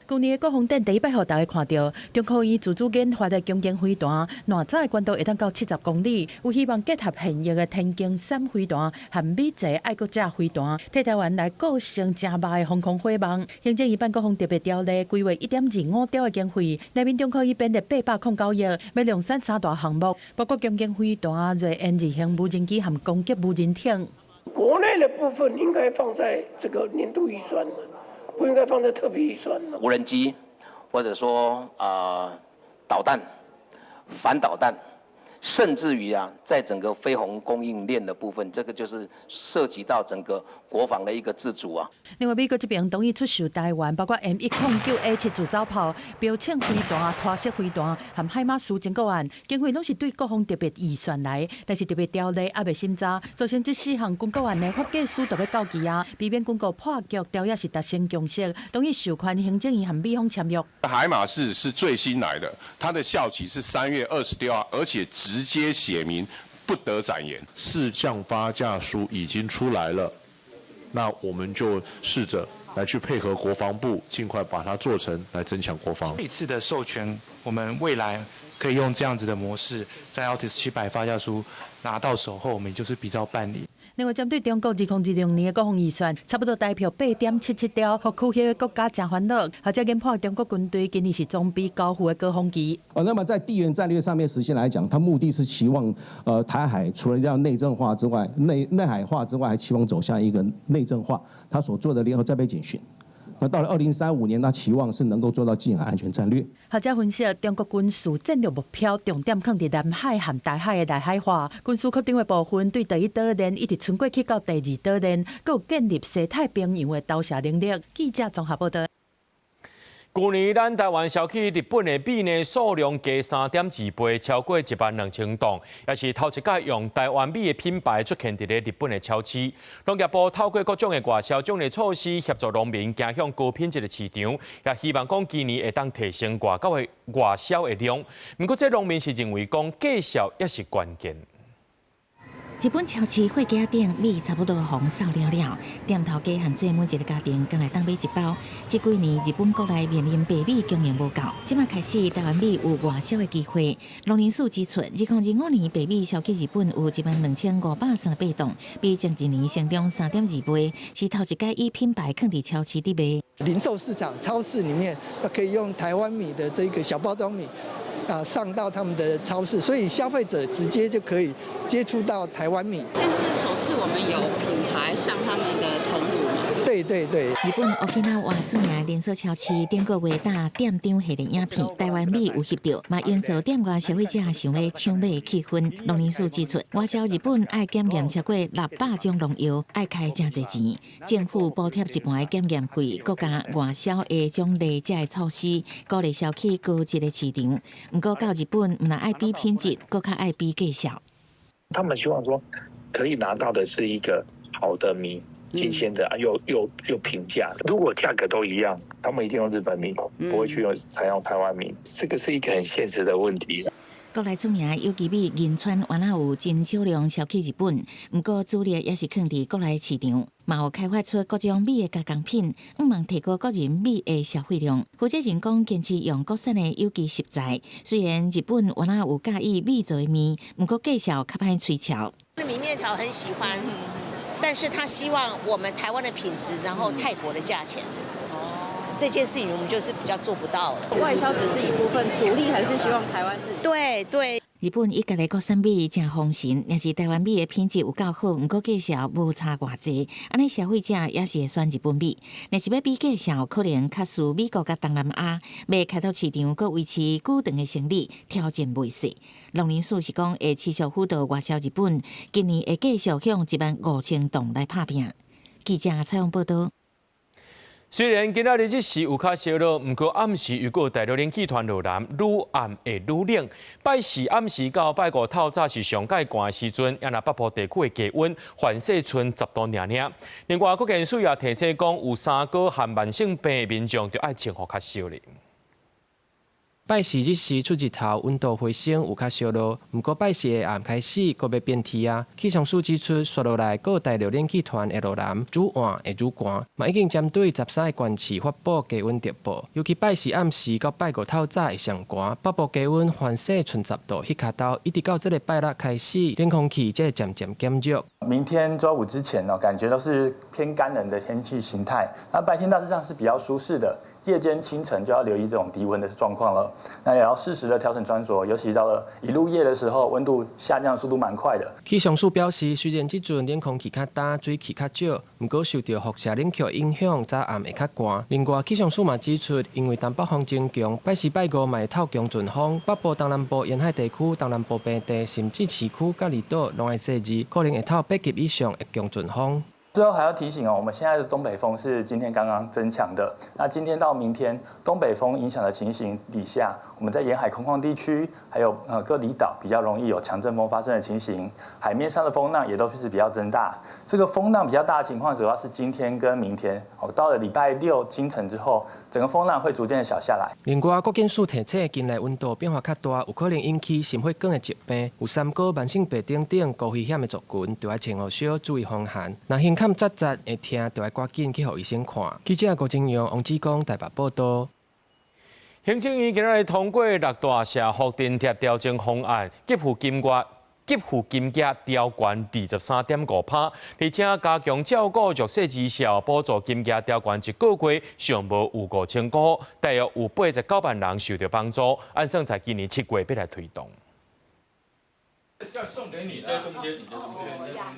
舊年的國防展第一擺予大家看著，中科院自主研發的強擊飛彈，爛炸的高度會當到70公里，有希望結合現役的天弓三飛彈和美製愛國者飛彈，替台灣來構成誠峇的防空火網。行政院版國防特別條例規劃1.25兆的經費，內面中科院編列809億，欲量產三大項目，包括強擊飛彈、銳鳶二型無人機和攻擊無人艇。國內的部分應該放在這個年度預算，不應該放在特別預算。無人機，或者說導彈、反導彈，甚至於啊，在整個飛鴻供應鏈的部分，這個就是涉及到整個國防的一個自主啊。另外，美國這邊同意出售台灣，包括 M109A7自走炮、標槍飛彈、拖式飛彈和海馬斯軍購案，經費攏是對國防特別預算來，但是特別條例猶未審查，造成這四項軍購案的發價書都欲到期啊，避免軍購破局，條約是達成共識，同意授權行政院和美方簽約。海馬斯是最新來的，它的效期是3月26號，而且直接寫明不得展延。四項發價書已經出來了，那我們就試着來去配合國防部，盡快把它做成，來增強國防。這次的授權，我們未來可以用這樣子的模式，在 Altis 700發價書拿到手後，我們就是比照辦理。另外，針對中國2026年的國防預算，差不多台票8.77兆，予區域的國家誠煩惱。學者研判，中國軍隊今年是裝備交付的高峰期。那麼在地緣戰略上面實現來講，它目的是期望，台海除了要內政化之外，內海化之外，還期望走向一個內政化。他所做的聯合戰備警巡。那到了2035年，那期望是能夠做到近海安全戰略。學者分析，中國軍事戰略目標重點放佇南海和台海的內海化，軍事擴張的部分對第一島鏈一直伸過去到第二島鏈，閣有建立西太平洋的投射能力。記者綜合報道。舊年咱台灣銷去日本的米呢數量加3.2倍，超過1萬2千噸，也是頭一擺用台灣米的品牌出現佇咧日本的超市。農業部透過各種的外銷獎勵措施，協助農民走向高品質的市場，也希望講今年會當提升外口的外銷的量。毋過，這農民是認為講價數也是關鍵。日本超市貨架頂米差不多予人掃了了，店頭家限制每一个家庭敢若會當買一包。這幾年日本國內面臨白米供應無夠，這馬開始台灣米有外銷的機會。農林署指出，2025年白米銷去日本有12,538噸，比前一年成長3.2倍，是頭一擺以品牌囥佇超市佇賣。零售市場超市裡面，可以用台灣米的這個小包裝米。啊，上到他們的超市，所以消費者直接就可以接觸到台灣米。現在是首次我們有品牌上他們的通路嘛？對對對。日本沖縄著名連鎖超市頂個月搭店長系列影片，台灣米有翕著，嘛營造店外消費者想欲搶買的氣氛。農林署指出，外銷日本愛檢驗超過600種農藥，愛開誠濟錢，政府補貼一半的檢驗費，閣加外銷的獎勵這个措施，鼓勵銷去高質的市場。毋過到日本，毋但愛比品質，閣較愛比價數。他們希望說，可以拿到的是一個好的米，新鮮的，又平價。如果價格都一樣，他們一定用日本米，不會去用採用台灣米。這個是一個很現實的問題。國內出名有機米仁川原來有真少量銷去日本，毋過主力也是囥佇國內市場，嘛有開發出各種米的加工品，向望提高國人米的消費量。負責人講，堅持用國產的有機食材，雖然日本原來有佮意米做的麵，毋過價數較歹吹俏。米麵條很喜歡，但是他希望我們台灣的品質，然後泰國的價錢。這件事情我們就是比較做不到了。外銷只是一部分，主力還是希望台灣是。對對。日本以家己國產米誠風神，若是台灣米的品質有夠好，毋過價數無差偌濟，按呢消費者也是會選日本米。若是欲比價數，可能較輸美國佮東南亞，欲開拓市場，閣維持久長的生意，挑戰袂細。農林署是講會持續輔導外銷日本，今年會繼續向1萬5千噸來拍拚。記者採訪報道。雖然今仔日日時有較燒熱，毋過暗時又閣大陸冷氣團落南，愈暗會愈冷。拜四暗時到拜五透早是上蓋寒的時陣，也若北部地區的氣溫凡勢賰10度爾爾。另外，國健署也提醒講，有三高和慢性病的民眾，著愛穿予較少咧。拜四日時出日頭，溫度回升，有較燒熱。毋過拜四下暗開始，閣欲變天啊。氣象署指出，紲落來閣大陸冷氣團會落南，愈晚會愈寒。嘛已經針對13个縣市發布低溫特報。尤其拜四暗時到拜五透早會上寒，北部低溫凡勢賰10度，彼跤頭一直到這个拜六開始，冷空氣才會漸漸減弱。明天週五之前呢，感覺都是偏乾冷的天氣形態。那白天大致上是比較舒適的。夜間清晨就要留意這種低溫的狀況了。那也要適時的調整穿着，尤其到了一入夜的時候，溫度下降速度蠻快的。氣象署表示，雖然這陣冷空氣較焦，水汽較少，毋過受著輻射冷卻影響，早暗會較寒。另外，氣象署嘛指出，因為東北風增強，拜四、拜五嘛會透強陣風，北部、東南部沿海地區、東南部平地，甚至市區佮離島，攏愛細膩，可能會透八級以上的強陣風。最後還要提醒哦，我們現在的東北風是今天剛剛增強的。那今天到明天，東北風影響的情形底下，我們在沿海空曠地區，還有各離島比較容易有強陣風發生的情形，海面上的風浪也都是比較增大。這個風浪比較大的情況，主要是今天跟明天。哦，到了禮拜六清晨之後，整個風浪會逐漸的小下來。另外，國健署提醒，近來溫度變化較大，有可能引起心血管的疾病，有三高、慢性病等等高危險的族群，就愛穿予少，注意防寒。若胸坎扎扎會疼，就愛趕緊去予醫生看。記者郭金陽、王志剛台北報道。行政院今日通過六大社福津貼調整方案，給付金額。給付金額調懸23.5%，而且加強照顧弱勢兒少補助金額調懸一個月上無有5000箍，大約有89萬人受著幫助。按算在今年7月欲來推動。要送給你，在中間，你在中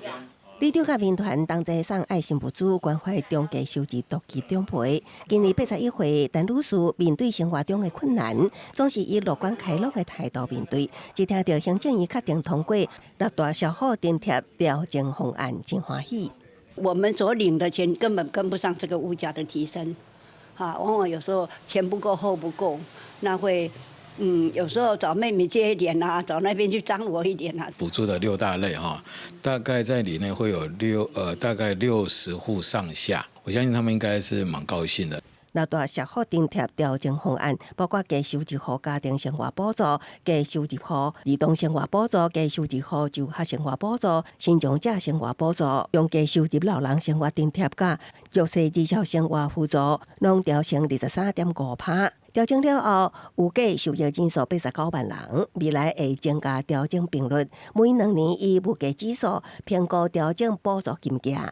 間。里長佮民團同齊送愛心物資，關懷中低收入獨居長輩。今年81歲，陳女士面對生活中的困難，總是以樂觀開朗的態度面對。一聽著行政院確定通過六大社福津貼調整方案，真歡喜。我們所領的錢根本跟不上這個物價的提升，哈，往往有時候前不夠後不夠，那會。有時候找妹妹借一點啊，找那邊去張羅一點啊。補助的六大類哈，大概在裡面會有大概60戶上下，我相信他們應該是蠻高興的。六大社福津貼調整方案，包括低收入戶家庭生活補助、低收入戶兒童生活補助、低收入戶就學生活補助、身障者生活補助、中低收入老人生活津貼佮弱勢兒少生活輔助，攏調升23.5%。調整了後，預計受益人數89萬人，未來會增加調整頻率，每2年以物價指數評估調整補助金額。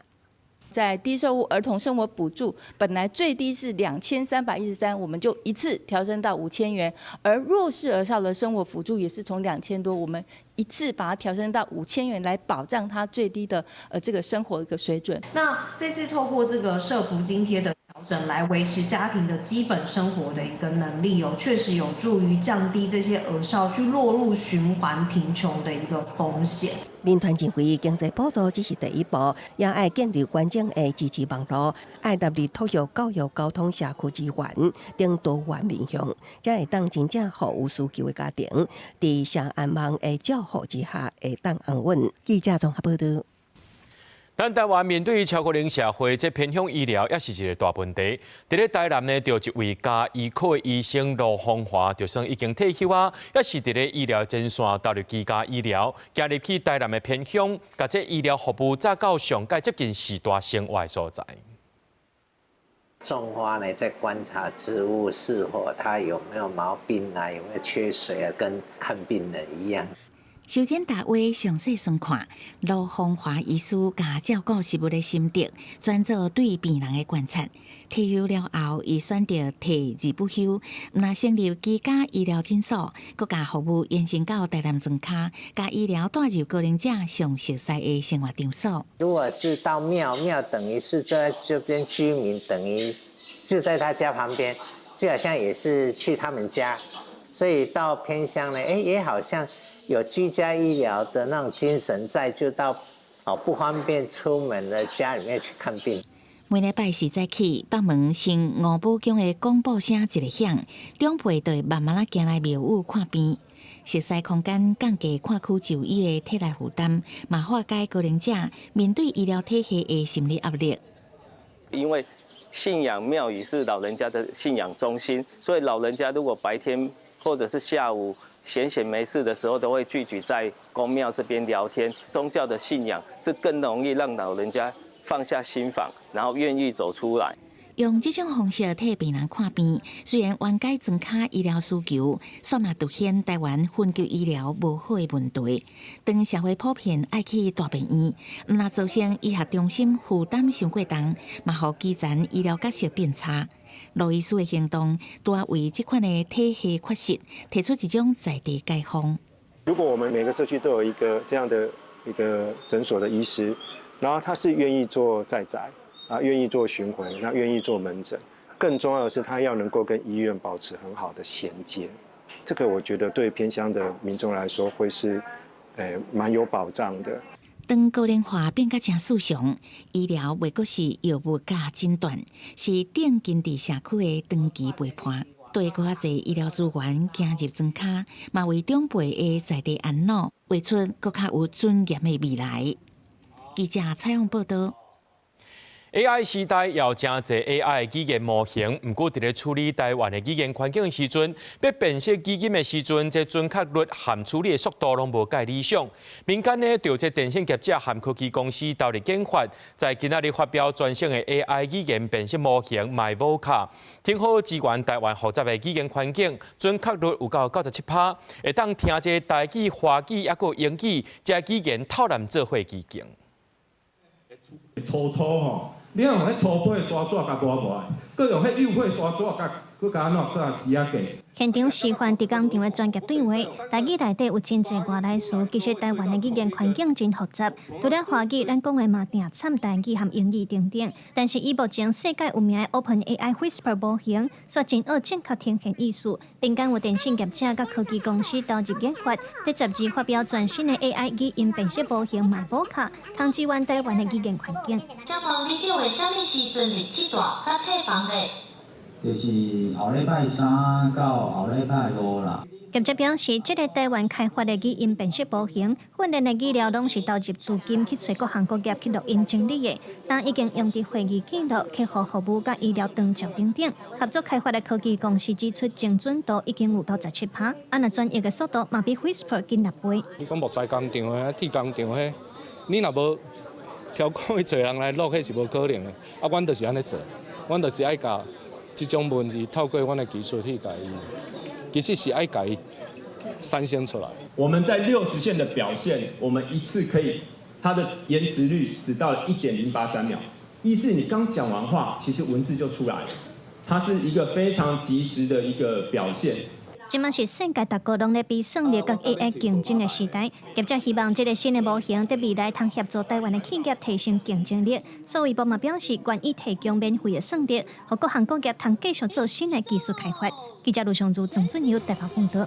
在低收入兒童生活補助，本來最低是2313，我們就一次調升到5000元；而弱勢兒少的生活輔助也是從2000多，我們一次把它調升到五千元，來保障他最低的這個生活一個水準。那這次透過這個社福津貼的調整，來維持家庭的基本生活的一個能力哦，確實有助於降低這些兒少去落入循環貧窮的一個風險。民團認為經濟補助只是第一步，也愛建立完整的支持網路，愛納入托育、教育、交通、社區資源等多元面向，才會當真正予有需求的家庭，佇社安網的照護之下會當安穩。記者綜合報道。咱台灣面對超高齡社會，這偏鄉醫療也是一個大問題。佇咧台南呢，就一位家醫科的醫生盧芳華，就算已經退休啊，猶是佇咧醫療前線投入居家醫療，行入去台南的偏鄉，共這醫療服務載到上蓋接近時代生活的所在。種花呢，在觀察植物是否它有沒有毛病啊，有沒有缺水啊，跟看病人一樣。修剪大話詳細詢看，盧芳華醫師共照顧植物的心得，專做對病人的觀察。退休了後，伊選擇退而不休，毋但成立居家醫療診所，閣共服務延伸到台南莊跤，共醫療帶入高齡者上熟悉的生活場所。如果是到廟，廟等於是在這邊居民，等於就在他家旁邊，就好像也是去他們家，所以到偏鄉呢，哎，也好像。有居家醫療的那種精神在，就到哦不方便出門的家裡面去看病。每禮拜四早起，北門新五寶宮的廣播聲一个響，長輩就會慢慢仔行來廟宇看病。熟似空間降低跨區就醫的體力負擔，嘛化解高齡者面對醫療體系的心理壓力。因為信仰廟宇是老人家的信仰中心，所以老人家如果白天或者是下午閒閒沒事的時候，都會聚集在宮廟這邊聊天。宗教的信仰是更容易讓老人家放下心防，然後願意走出來。用這種方式替病人看病，雖然緩解莊跤醫療需求，煞嘛凸顯台灣分級醫療無好的問題。當社會普遍愛去大病院，毋但造成醫學中心負擔傷過重，嘛予基層醫療角色變差。羅醫師的行動，拄仔為這款的體系缺失提出一種在地解方。如果我們每個社區都有一個這樣的一個診所的醫師，然後他是願意做在宅啊，願意做巡迴，那願意做門診，更重要的是他要能夠跟醫院保持很好的銜接。這個我覺得對偏鄉的民眾來說會是蠻有保障的。當高齡化變甲誠時尚，醫療袂閣是藥物佮診斷，是奠根佇社區的長期陪伴。對閣較濟醫療資源行入莊跤，嘛為長輩的在地安老畫出閣較有尊嚴的未來。記者採訪報導。 AI 時代有誠濟 AI 語言模型，毋過佇咧處理台灣的語言環境的時陣，欲辨識語音的時陣，這準確率和處理的速度攏無蓋理想。民間呢，就這電信業者和科技公司投入研發，在今仔日發表全新的 AI 語言辨識模型 MyVoca，挺好支援台灣複雜的語言環境，準確率有到97%，會當聽這台語、華語抑閣英語，這語言透濫做伙機能。粗粗吼。你用彼粗皮沙紙共磨磨，閣用彼幼皮沙紙共閣共按怎，閣共絲仔過。現場示範佇工場的專業對話，台語內底有真濟外來詞，其實台灣的語言環境真複雜。除了華語，咱講的嘛定摻台語和英語等等。但是以目前世界有名的 OpenAI Whisper 模型，卻真學正確呈現意思。民間有電信業者佮科技公司投入研發，佇12發表全新的 AI 語音辨識模型 MyVoca，通支援台灣的語言環境。請問里長會啥物時陣入去蹛佮退房咧？就是後禮拜三到後禮拜五啦。業者表示，這个台灣開發的語音辨識模型，訓練的語料攏是投入資金去揣各行各業去錄音整理的，但已經用佇會議記錄、客戶服務佮醫療長照等等。合作開發的科技公司指出，精準度已經有到17%，啊若轉譯的速度嘛比 Whisper 緊6倍。你講木材工廠的、鐵工廠彼，你若無挑工去揣人來錄，彼是無可能的。啊，阮就是按呢做，阮就是愛共這種文字透過阮的技術去共伊，其實是愛共伊產生出來。我們在60線的表現，我們一次可以，它的延遲率只到了1.083秒。意思你剛講完話，其實文字就出來了，它是一個非常及時的一個表現。這馬是世界各國攏咧比算力佮 AI 競爭的時代，業者希望這个新的模型佇未來通協助台灣的企業提升競爭力。數位部嘛表示，願意提供免費的算力，予各行各業通繼續做新的技術開發。記者盧尚如、鄭俊友台北報導。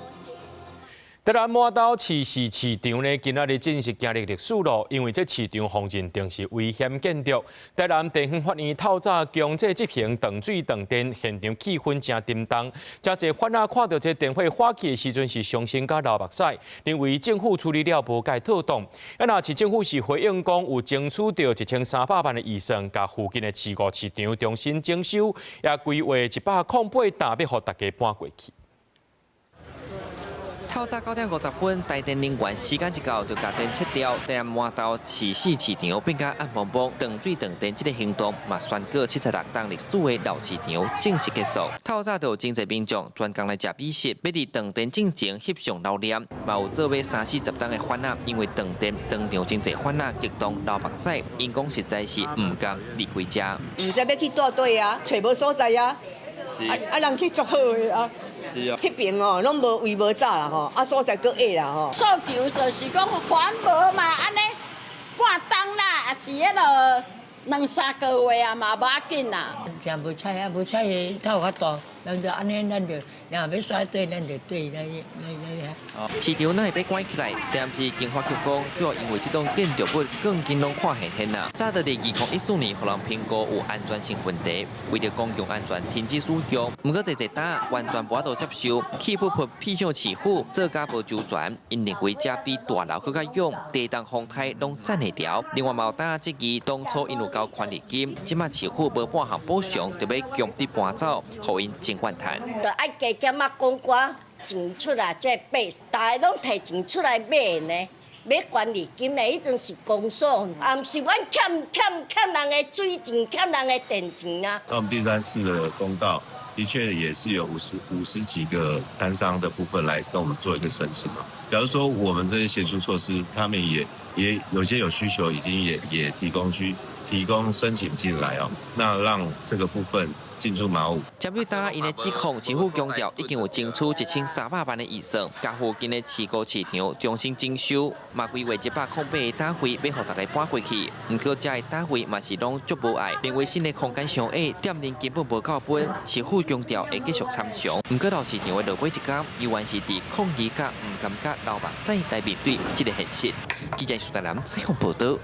台南滿島市市市場呢，今仔日正式行入歷史咯，因為這市場予認定是危險建築。台南地方法院透早強制執行斷水斷電，現場氣氛誠沉重。誠濟販仔看到這電火火起的時陣是傷心佮流目屎，認為政府處理了無蓋妥當。啊，若市政府是回應講有爭取著1300萬的預算，共附近的市五市場重新整修，也規劃108擔欲予大家搬過去。透早9點50分，台電人員時間一到就共電切掉，台南滿島市四市場變甲暗濛濛，斷水斷電這个行動嘛宣告76冬歷史的老市場正式結束。透早就有真濟民眾專工來食美食，欲佇斷電進前翕相留念，嘛有做買三四十冬的販仔，因為斷電當場真濟販仔激動流目屎，𪜶講實在是毋甘離開遮。毋知欲去佗佗啊，揣無所在啊，啊啊人去足好的啊。彼邊哦，攏無圍無閘啦吼，啊所在閣矮啦吼。訴求就是講環保嘛，按呢半冬啦，抑是彼落兩三個月啊嘛無要緊啦。誠無彩啊，無彩的頭較大，咱就按呢，咱就若欲煞綴，咱就綴來來來。市場哪會欲關起來？台南市經發局講，主要因為這棟建築物鋼筋攏看現現啦。早佇2014年，予人評估有安全性問題，為著公共安全停止使用。毋過濟濟冬完全無法度接受，氣噗噗屁向市府做甲無周全，𪜶認為這比大樓閣較勇，地動風颱攏攢會牢。另外嘛有當質疑，當初𪜶有交權利金，這馬市府無半項補償，就欲強迫搬走，予𪜶真怨嘆。就愛加減仔講寡錢出來，這買，大家攏提錢出來買呢，買權利金呢，彼陣是公所，也毋是阮欠欠欠人的水錢，欠人的電錢啊。那我們第三市的公告，的確也是有50幾個攤商的部分來跟我們做一個申請嘛。假如說我們這些協助措施，他們也有些有需求，已經也提供申請進來哦。那讓這個部分進駐馬武。針對今𪜶的指控，市府強調已經有爭取1300萬的預算，共附近的市高市場重新整修，嘛規劃108個單位欲予大家搬過去。毋過這个單位嘛是攏足無愛，認為新的空間傷狹，店面根本無夠分。市府強調會繼續參詳。毋過老市場的落尾一工，猶原是佇抗議佮毋甘佮流目屎來面對這個現實。記者蘇大南採訪報導。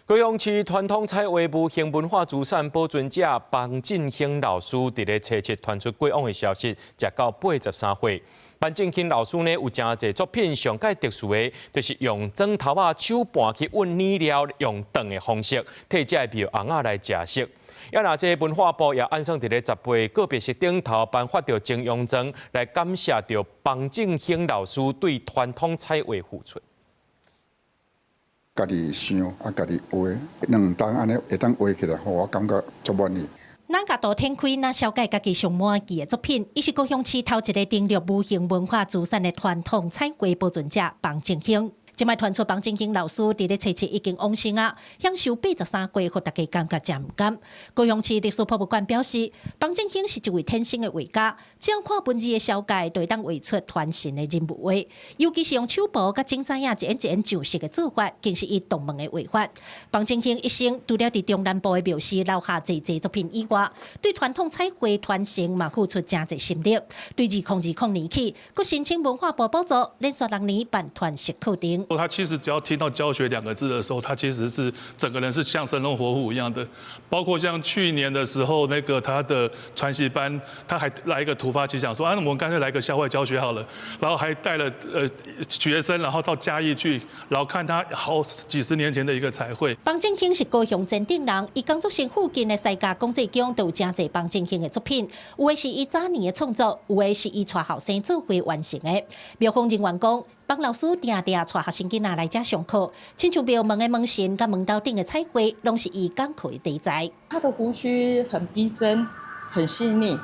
高雄市傳統彩畫無形文化資產保存者彭進興老師，佇咧初七傳出過往的消息，才到83歲。彭進興老師呢，有誠濟作品，上蓋特殊的，就是用磚頭仔手盤去混染料，用斷的方式，替這个廟尪仔來食色。也若這文化部也按算佇咧18告別式頂頭頒發著精英獎，來感謝著彭進興老師對傳統彩畫付出。家己想啊，家己畫，兩當按呢會當畫起來，予我感覺足滿意。咱共圖展開，若紹介家己上滿意的作品，伊是高雄市頭一个登錄無形文化資產的傳統彩畫保存者彭進興。這擺傳出彭進興老師佇咧初七已經往生啊，享壽83歲，予大家感覺誠毋甘。高雄市歷史博物館表示，彭進興是一位天生的畫家，只要看文字的紹介，就會當畫出傳神的人物畫。尤其是用手簿佮整紙仔一點一點上色的做法，更是伊獨門的畫法。彭進興一生除了佇中南部的廟寺留下濟濟作品以外，對傳統彩畫傳承嘛付出誠濟心力。對2020年起，閣申請文化部補助，連續6年辦傳習課程。他其實只要聽到教學兩個字的時候，他其實是整個人是像生龍活虎一樣的。包括像去年的時候，那個他的傳習班，他還來一個突發奇想，說啊，那我們乾脆來個校外教學好了。然後還帶了學生，然後到嘉義去，然後看他好幾十年前的一個彩繪。彭進興是高雄前鎮人，伊工作室附近的西家公祭宮都有誠濟彭進興的作品，有的是伊早年的創作，有的是伊帶後生做伙完成的。廟方人員講，彭老師定定帶學生囡仔來遮上課，親像廟門的門神佮門頭頂的彩繪，攏是伊講課的題材。他的鬍鬚很逼真，很細膩。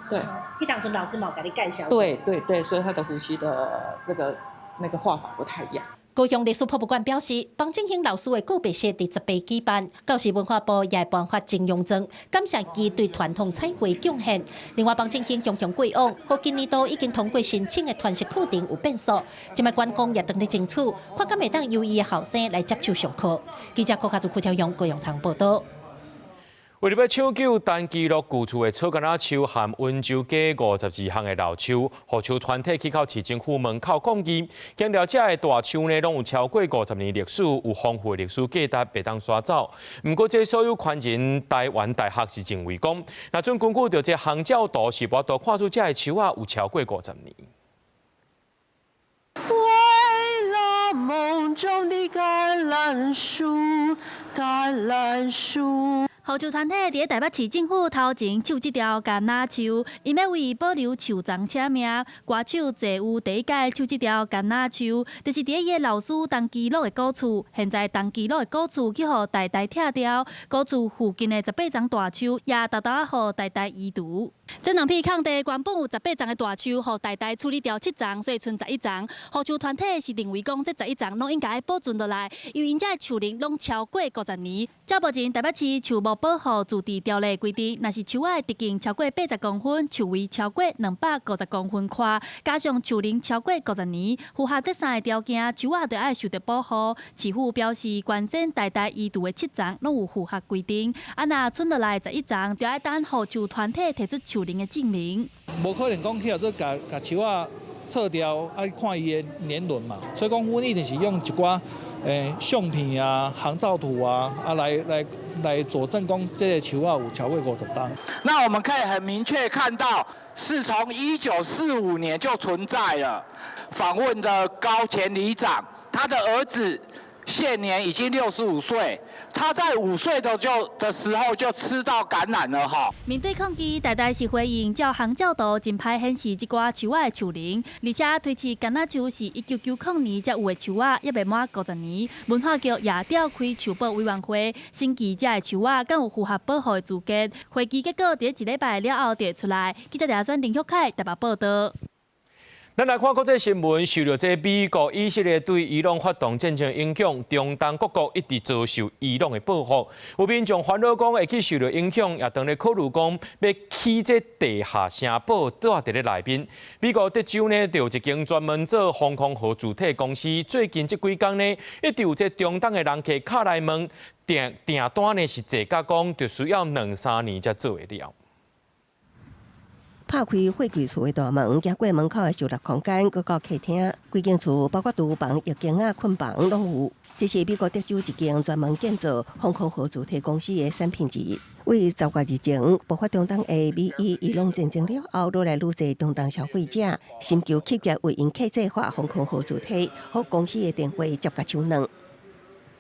對。彼當陣老師嘛有共你介紹。對對對，所以他的鬍鬚的這個那個畫法不太一樣。高雄歷史博物館表示，彭進興老師的告別式佇18舉辦，到時文化部也會頒發精英獎，感謝其對傳統彩繪貢獻。另外，彭進興雄雄過往，予今年度已經通過申請的傳習課程有變數，這擺官方也當咧爭取，看敢會當由伊的後生來接手上課。記者郭家祖、郭超勇、高雄場報導。為著欲搶救陳其祿舊厝的草柑仔樹和溫州街52巷的老樹，護樹團體去到市政府門口抗議。強調這个大樹呢，攏有超過50年歷史，有豐富的歷史價值，袂當徙走。毋過，這所有權人台灣大學是認為講，若準根據著這航照圖是無法度看出這个樹仔有超過50年。為了夢中的橄欖樹，橄欖樹。護樹團體佇咧台北市政府頭前搶這條柑仔樹，𪜶欲為保留樹叢請命。歌手謝有第一擺搶這條柑仔樹，就是佇咧伊的老師陳其祿的古厝。現在陳其祿的古厝去予台大拆掉，古厝附近的18叢大樹也沓沓仔予台大移除。這兩片空地原本有18叢的大樹，予台大處理掉7叢，所以賰11叢。護樹團體是認為講，這11叢攏應該保存落來，因為𪜶遮的樹齡攏超過50年。照目前台北市樹木保護自治條例規定，若是樹仔的直徑超過80公分，樹圍超過250公分寬，加上樹齡超過50年，符合這三個條件，樹仔就愛受著保護。市府表示，原先台大移除的七叢攏有符合規定，啊若賰落來11叢，就愛等護樹團體提出樹齡的證明。無可能講去予做共共樹仔撤掉，愛看伊的年輪嘛，所以講，阮一定是用一寡相片啊、航照圖啊，啊來來來佐證講這个樹仔有超過50冬。那我們可以很明確看到，是從1945年就存在了。訪問的高前里長，他的兒子現年已經65歲，他在5歲的就的時候就吃到橄欖了哈。面對抗議，台大是回應照航照圖真歹顯示這寡樹仔的樹齡，而且推測柑仔樹是1990年才有的樹仔，猶未滿50年。文化局也召開樹保委員會，審議這个樹仔敢有符合保護的資格。會議結果佇一禮拜了後就會出來。記者廖選林旭凱台北報導。咱來看國際新聞，受著這美國、以色列對伊朗發動戰爭影響，中東各國一直遭受伊朗的報復。有民眾煩惱講會去受著影響，也當咧考慮講欲起這地下城堡蹛佇咧內面。美國德州呢，就有一間專門做防空壕主體公司，最近這幾工呢，一直有這中東的人客敲來問訂訂單呢，是濟甲講，就需要兩三年才做會了。拍開貨櫃厝的大門，經過門口的收納空間，閣到客廳，規間厝包括廚房、浴間啊、睏房攏有。這是美國德州一間專門建造防空壕主體公司的產品之一。為10月日前爆發中東的美伊伊朗戰爭了後，愈來愈濟中東消費者尋求企業為𪜶客製化防空壕主體，予公司的電話接共手軟。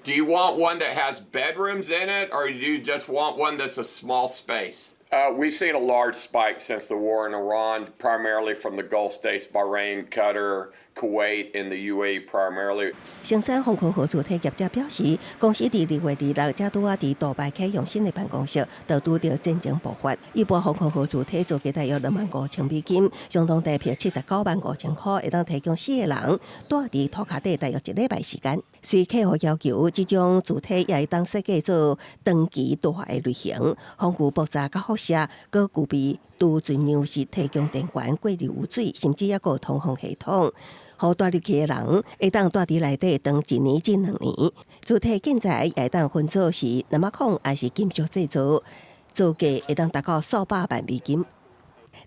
Do you want one that has bedrooms in it, or do you just want one that's a small space? We've seen a large spike since the war in Iran, primarily from the Gulf states, Bahrain, Qatar, Kuwait, and the UAE primarily. 生產防空壕主體業者表示，公司佇2月26才拄仔佇杜拜啟用新的辦公室，就拄著戰爭爆發。一般防空壕主體造價大約25,000美金，相當台幣79萬5千箍，會當提供四個人蹛佇塗跤底大約一禮拜時間。隨客戶要求，這種主體也會當設計做長期蹛的類型，防禦爆炸佮輻射，閣具備儲存糧食、提供電源、過濾污水，甚至抑閣有通風系統。予蹛入去的人會當蹛佇內底長一年至兩年。主體建材也會當分做是藍仔礦抑是金屬製造，造價會當達到數百萬美金。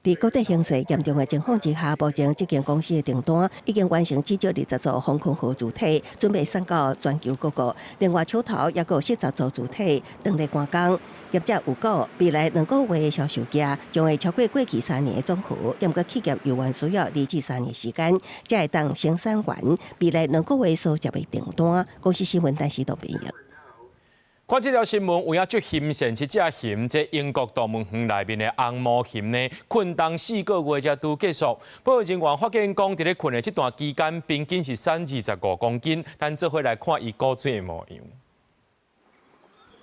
佇國際形勢嚴重的情況之下，目前這間公司的訂單已經完成至少20座防空壕主體，準備送到全球各國。另外，手頭抑閣有40座主體等咧趕工。業者預估未來2個月的銷售額將會超過過去3年的總和。毋過企業猶原需要2至3年時間，才會當生產完未來兩個月所接的訂單。公視新聞陳時東編譯。看這條新聞，有影足欣羨這隻熊，這英國動物園內面的紅毛熊呢，睏冬4個月才拄結束。保育人員發現講，佇咧睏的這段期間，平均是瘦25公斤。咱做伙來看伊古錐的模樣。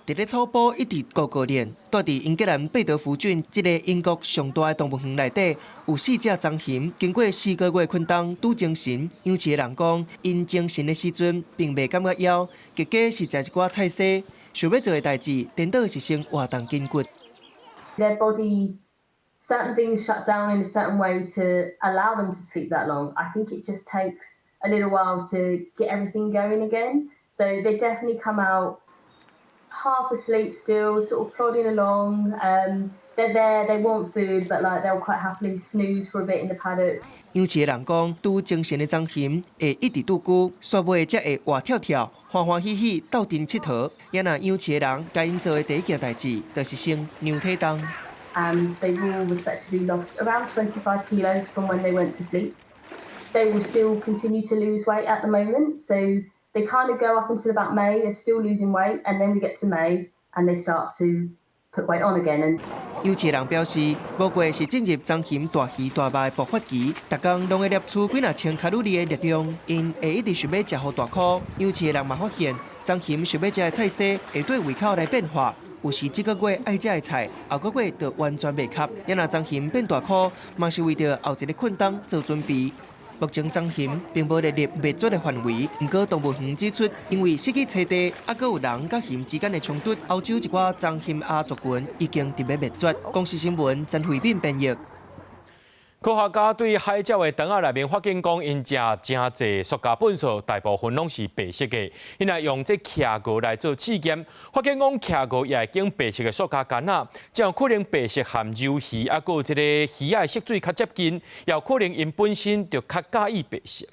佇咧草埔一直高高練，蹛佇英格蘭貝德福郡這个英國上大的動物園內底，有四隻棕熊，經過四個月睏冬拄精神。養飼的人講，𪜶精神的時陣並袂感覺枵，結果是食一寡菜薒。想欲做的代誌，顛倒是先活動筋骨。 Their body, certain things shut down in a certain way to allow them to sleep that long. I think it just takes a little while to get everything going again. So they definitely come out half asleep still, sort of plodding along. They're there, they want food, but like they'll quite happily snooze for a bit in the paddock. 養飼的人講，拄精神的棕熊會一直拄久，煞尾才會活跳跳、歡歡喜喜鬥陣𨑨迌。也若養飼的人共𪜶做的第一件代誌，就是先量體重。 And they've all respectively lost around 25 kilos from when they went to sleep. They will still continue to lose weight at the moment, so they kind of go up until about May of still losing weight, and then we get to May and they start to put weight on again. And 養飼人表示，5月是進入棕熊大魚大肉的爆發期，逐工攏會攝取幾若千卡路里的熱量，𪜶會一直想欲食予大箍。養飼的人嘛發現，棕熊想欲食的菜薒會對胃口來變化，有時這個月愛食的菜，後個月就完全袂合。也若棕熊變大箍，嘛是為著後一个睏冬做準備。目前棕熊並無列入滅絕的範圍，毋過動物園指出，因為失去棲地，抑閣有人佮熊之間的衝突，歐洲一寡棕熊亞族群已經佇咧滅絕。公視新聞曾慧敏編譯。科學家對海鳥的腸仔內面發現，講𪜶食誠濟塑膠糞埽，大部分攏是白色的。𪜶來用這企鵝來做試驗，發現講企鵝也會揀白色的塑膠桿仔，這樣可能白色含柔魚，抑閣有這个魚仔的色水較接近，也有可能𪜶本身就較佮意白色。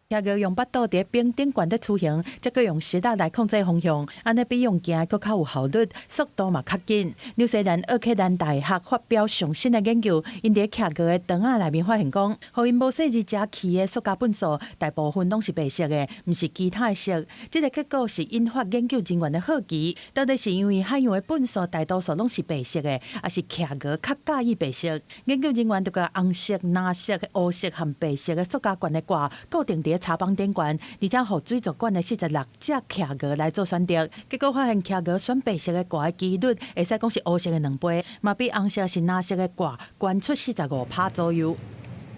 企鵝用腹肚佇冰頂懸咧出行，才閣用舌仔來控制方向，按呢比用行閣較有效率，速度嘛較緊。紐西蘭奧克蘭大學發表上新的研究，𪜶佇企鵝的腸仔內面發現講，予𪜶無細膩食棄的塑膠糞埽，大部分攏是白色的，毋是其他的色。這个結果是引發研究人員的好奇，到底是因為海洋的糞埽大多數攏是白色的，抑是企鵝較佮意白色？研究人員就共紅色、藍色、烏色和白色的塑膠罐的蓋固定佇插枋頂懸，而且予水族館的46隻企鵝來做選擇，結果發現企鵝選白色的蓋的幾率，會使講是烏色的兩倍，嘛比紅色抑是藍色的蓋懸出45趴左右。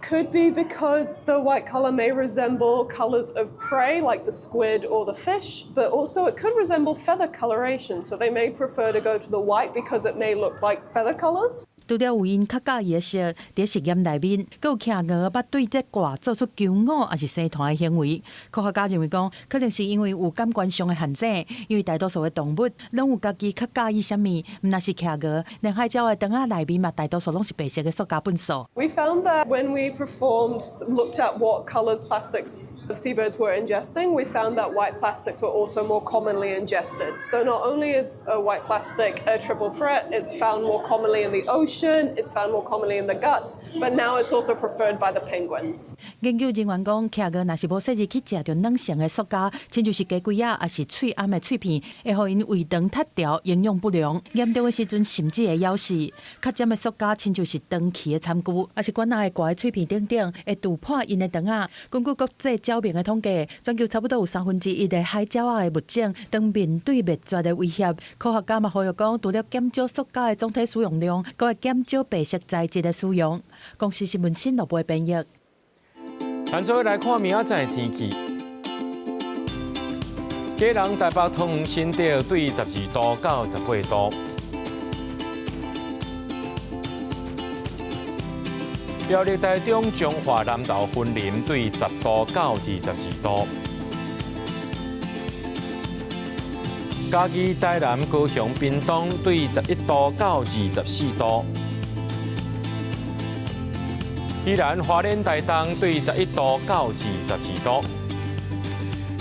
Could be because the white color may resemble colors of prey, like the squid or the fish, but also it could resemble feather coloration. So they may prefer to go to the white because it may look like feather colors. 除了有𪜶較佮意的色，佇實驗內面，閣有企鵝捌對這掛做出求偶抑是生團的行為。科學家認為講，可能是因為有感官上的限制，因為大多數的動物攏有家己較佮意啥物，毋但是企鵝，連海鳥的腸仔內面嘛，大多數攏是白色的塑膠糞埽。 We found that when we looked at what colors plastics seabirds were ingesting, we found that white plastics were also more commonly ingested. So not only is a white plastic a triple threat, it's found more commonly in the ocean, it's found more commonly in the guts, but now it's also preferred by the penguins. 研究人員講，企鵝若是無細膩去食著軟性的塑膠，親像是雞胿仔，抑是喙罨的碎片，會予𪜶胃腸脫掉，營養不良，嚴重的時陣甚至會枵死。較尖的塑膠，親像是長期的餐具，抑是管仔的掛的碎片等等，會蛀破𪜶的腸仔。根據國際鳥盟的統計，全球差不多有1/3的海鳥仔的物種，當面對滅絕的威脅。科學家嘛呼籲講，除了減少塑膠的總體使用量，閣會減少白色材質的使用。公視新聞新羅播編譯。咱做伙來看明仔載天氣。基隆、台北、桃園、新竹對12度到18度。苗栗、台中、彰化、南投、雲林對10度到22度。嘉義、台南、高雄、屏東對11度到24度。宜蘭、花蓮、台東對11度到22度。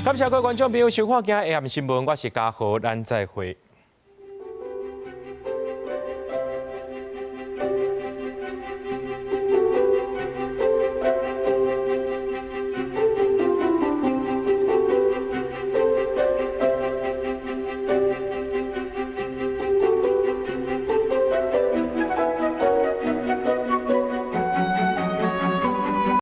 感謝各位觀眾朋友收看今日的新聞，我是嘉豪，咱再會。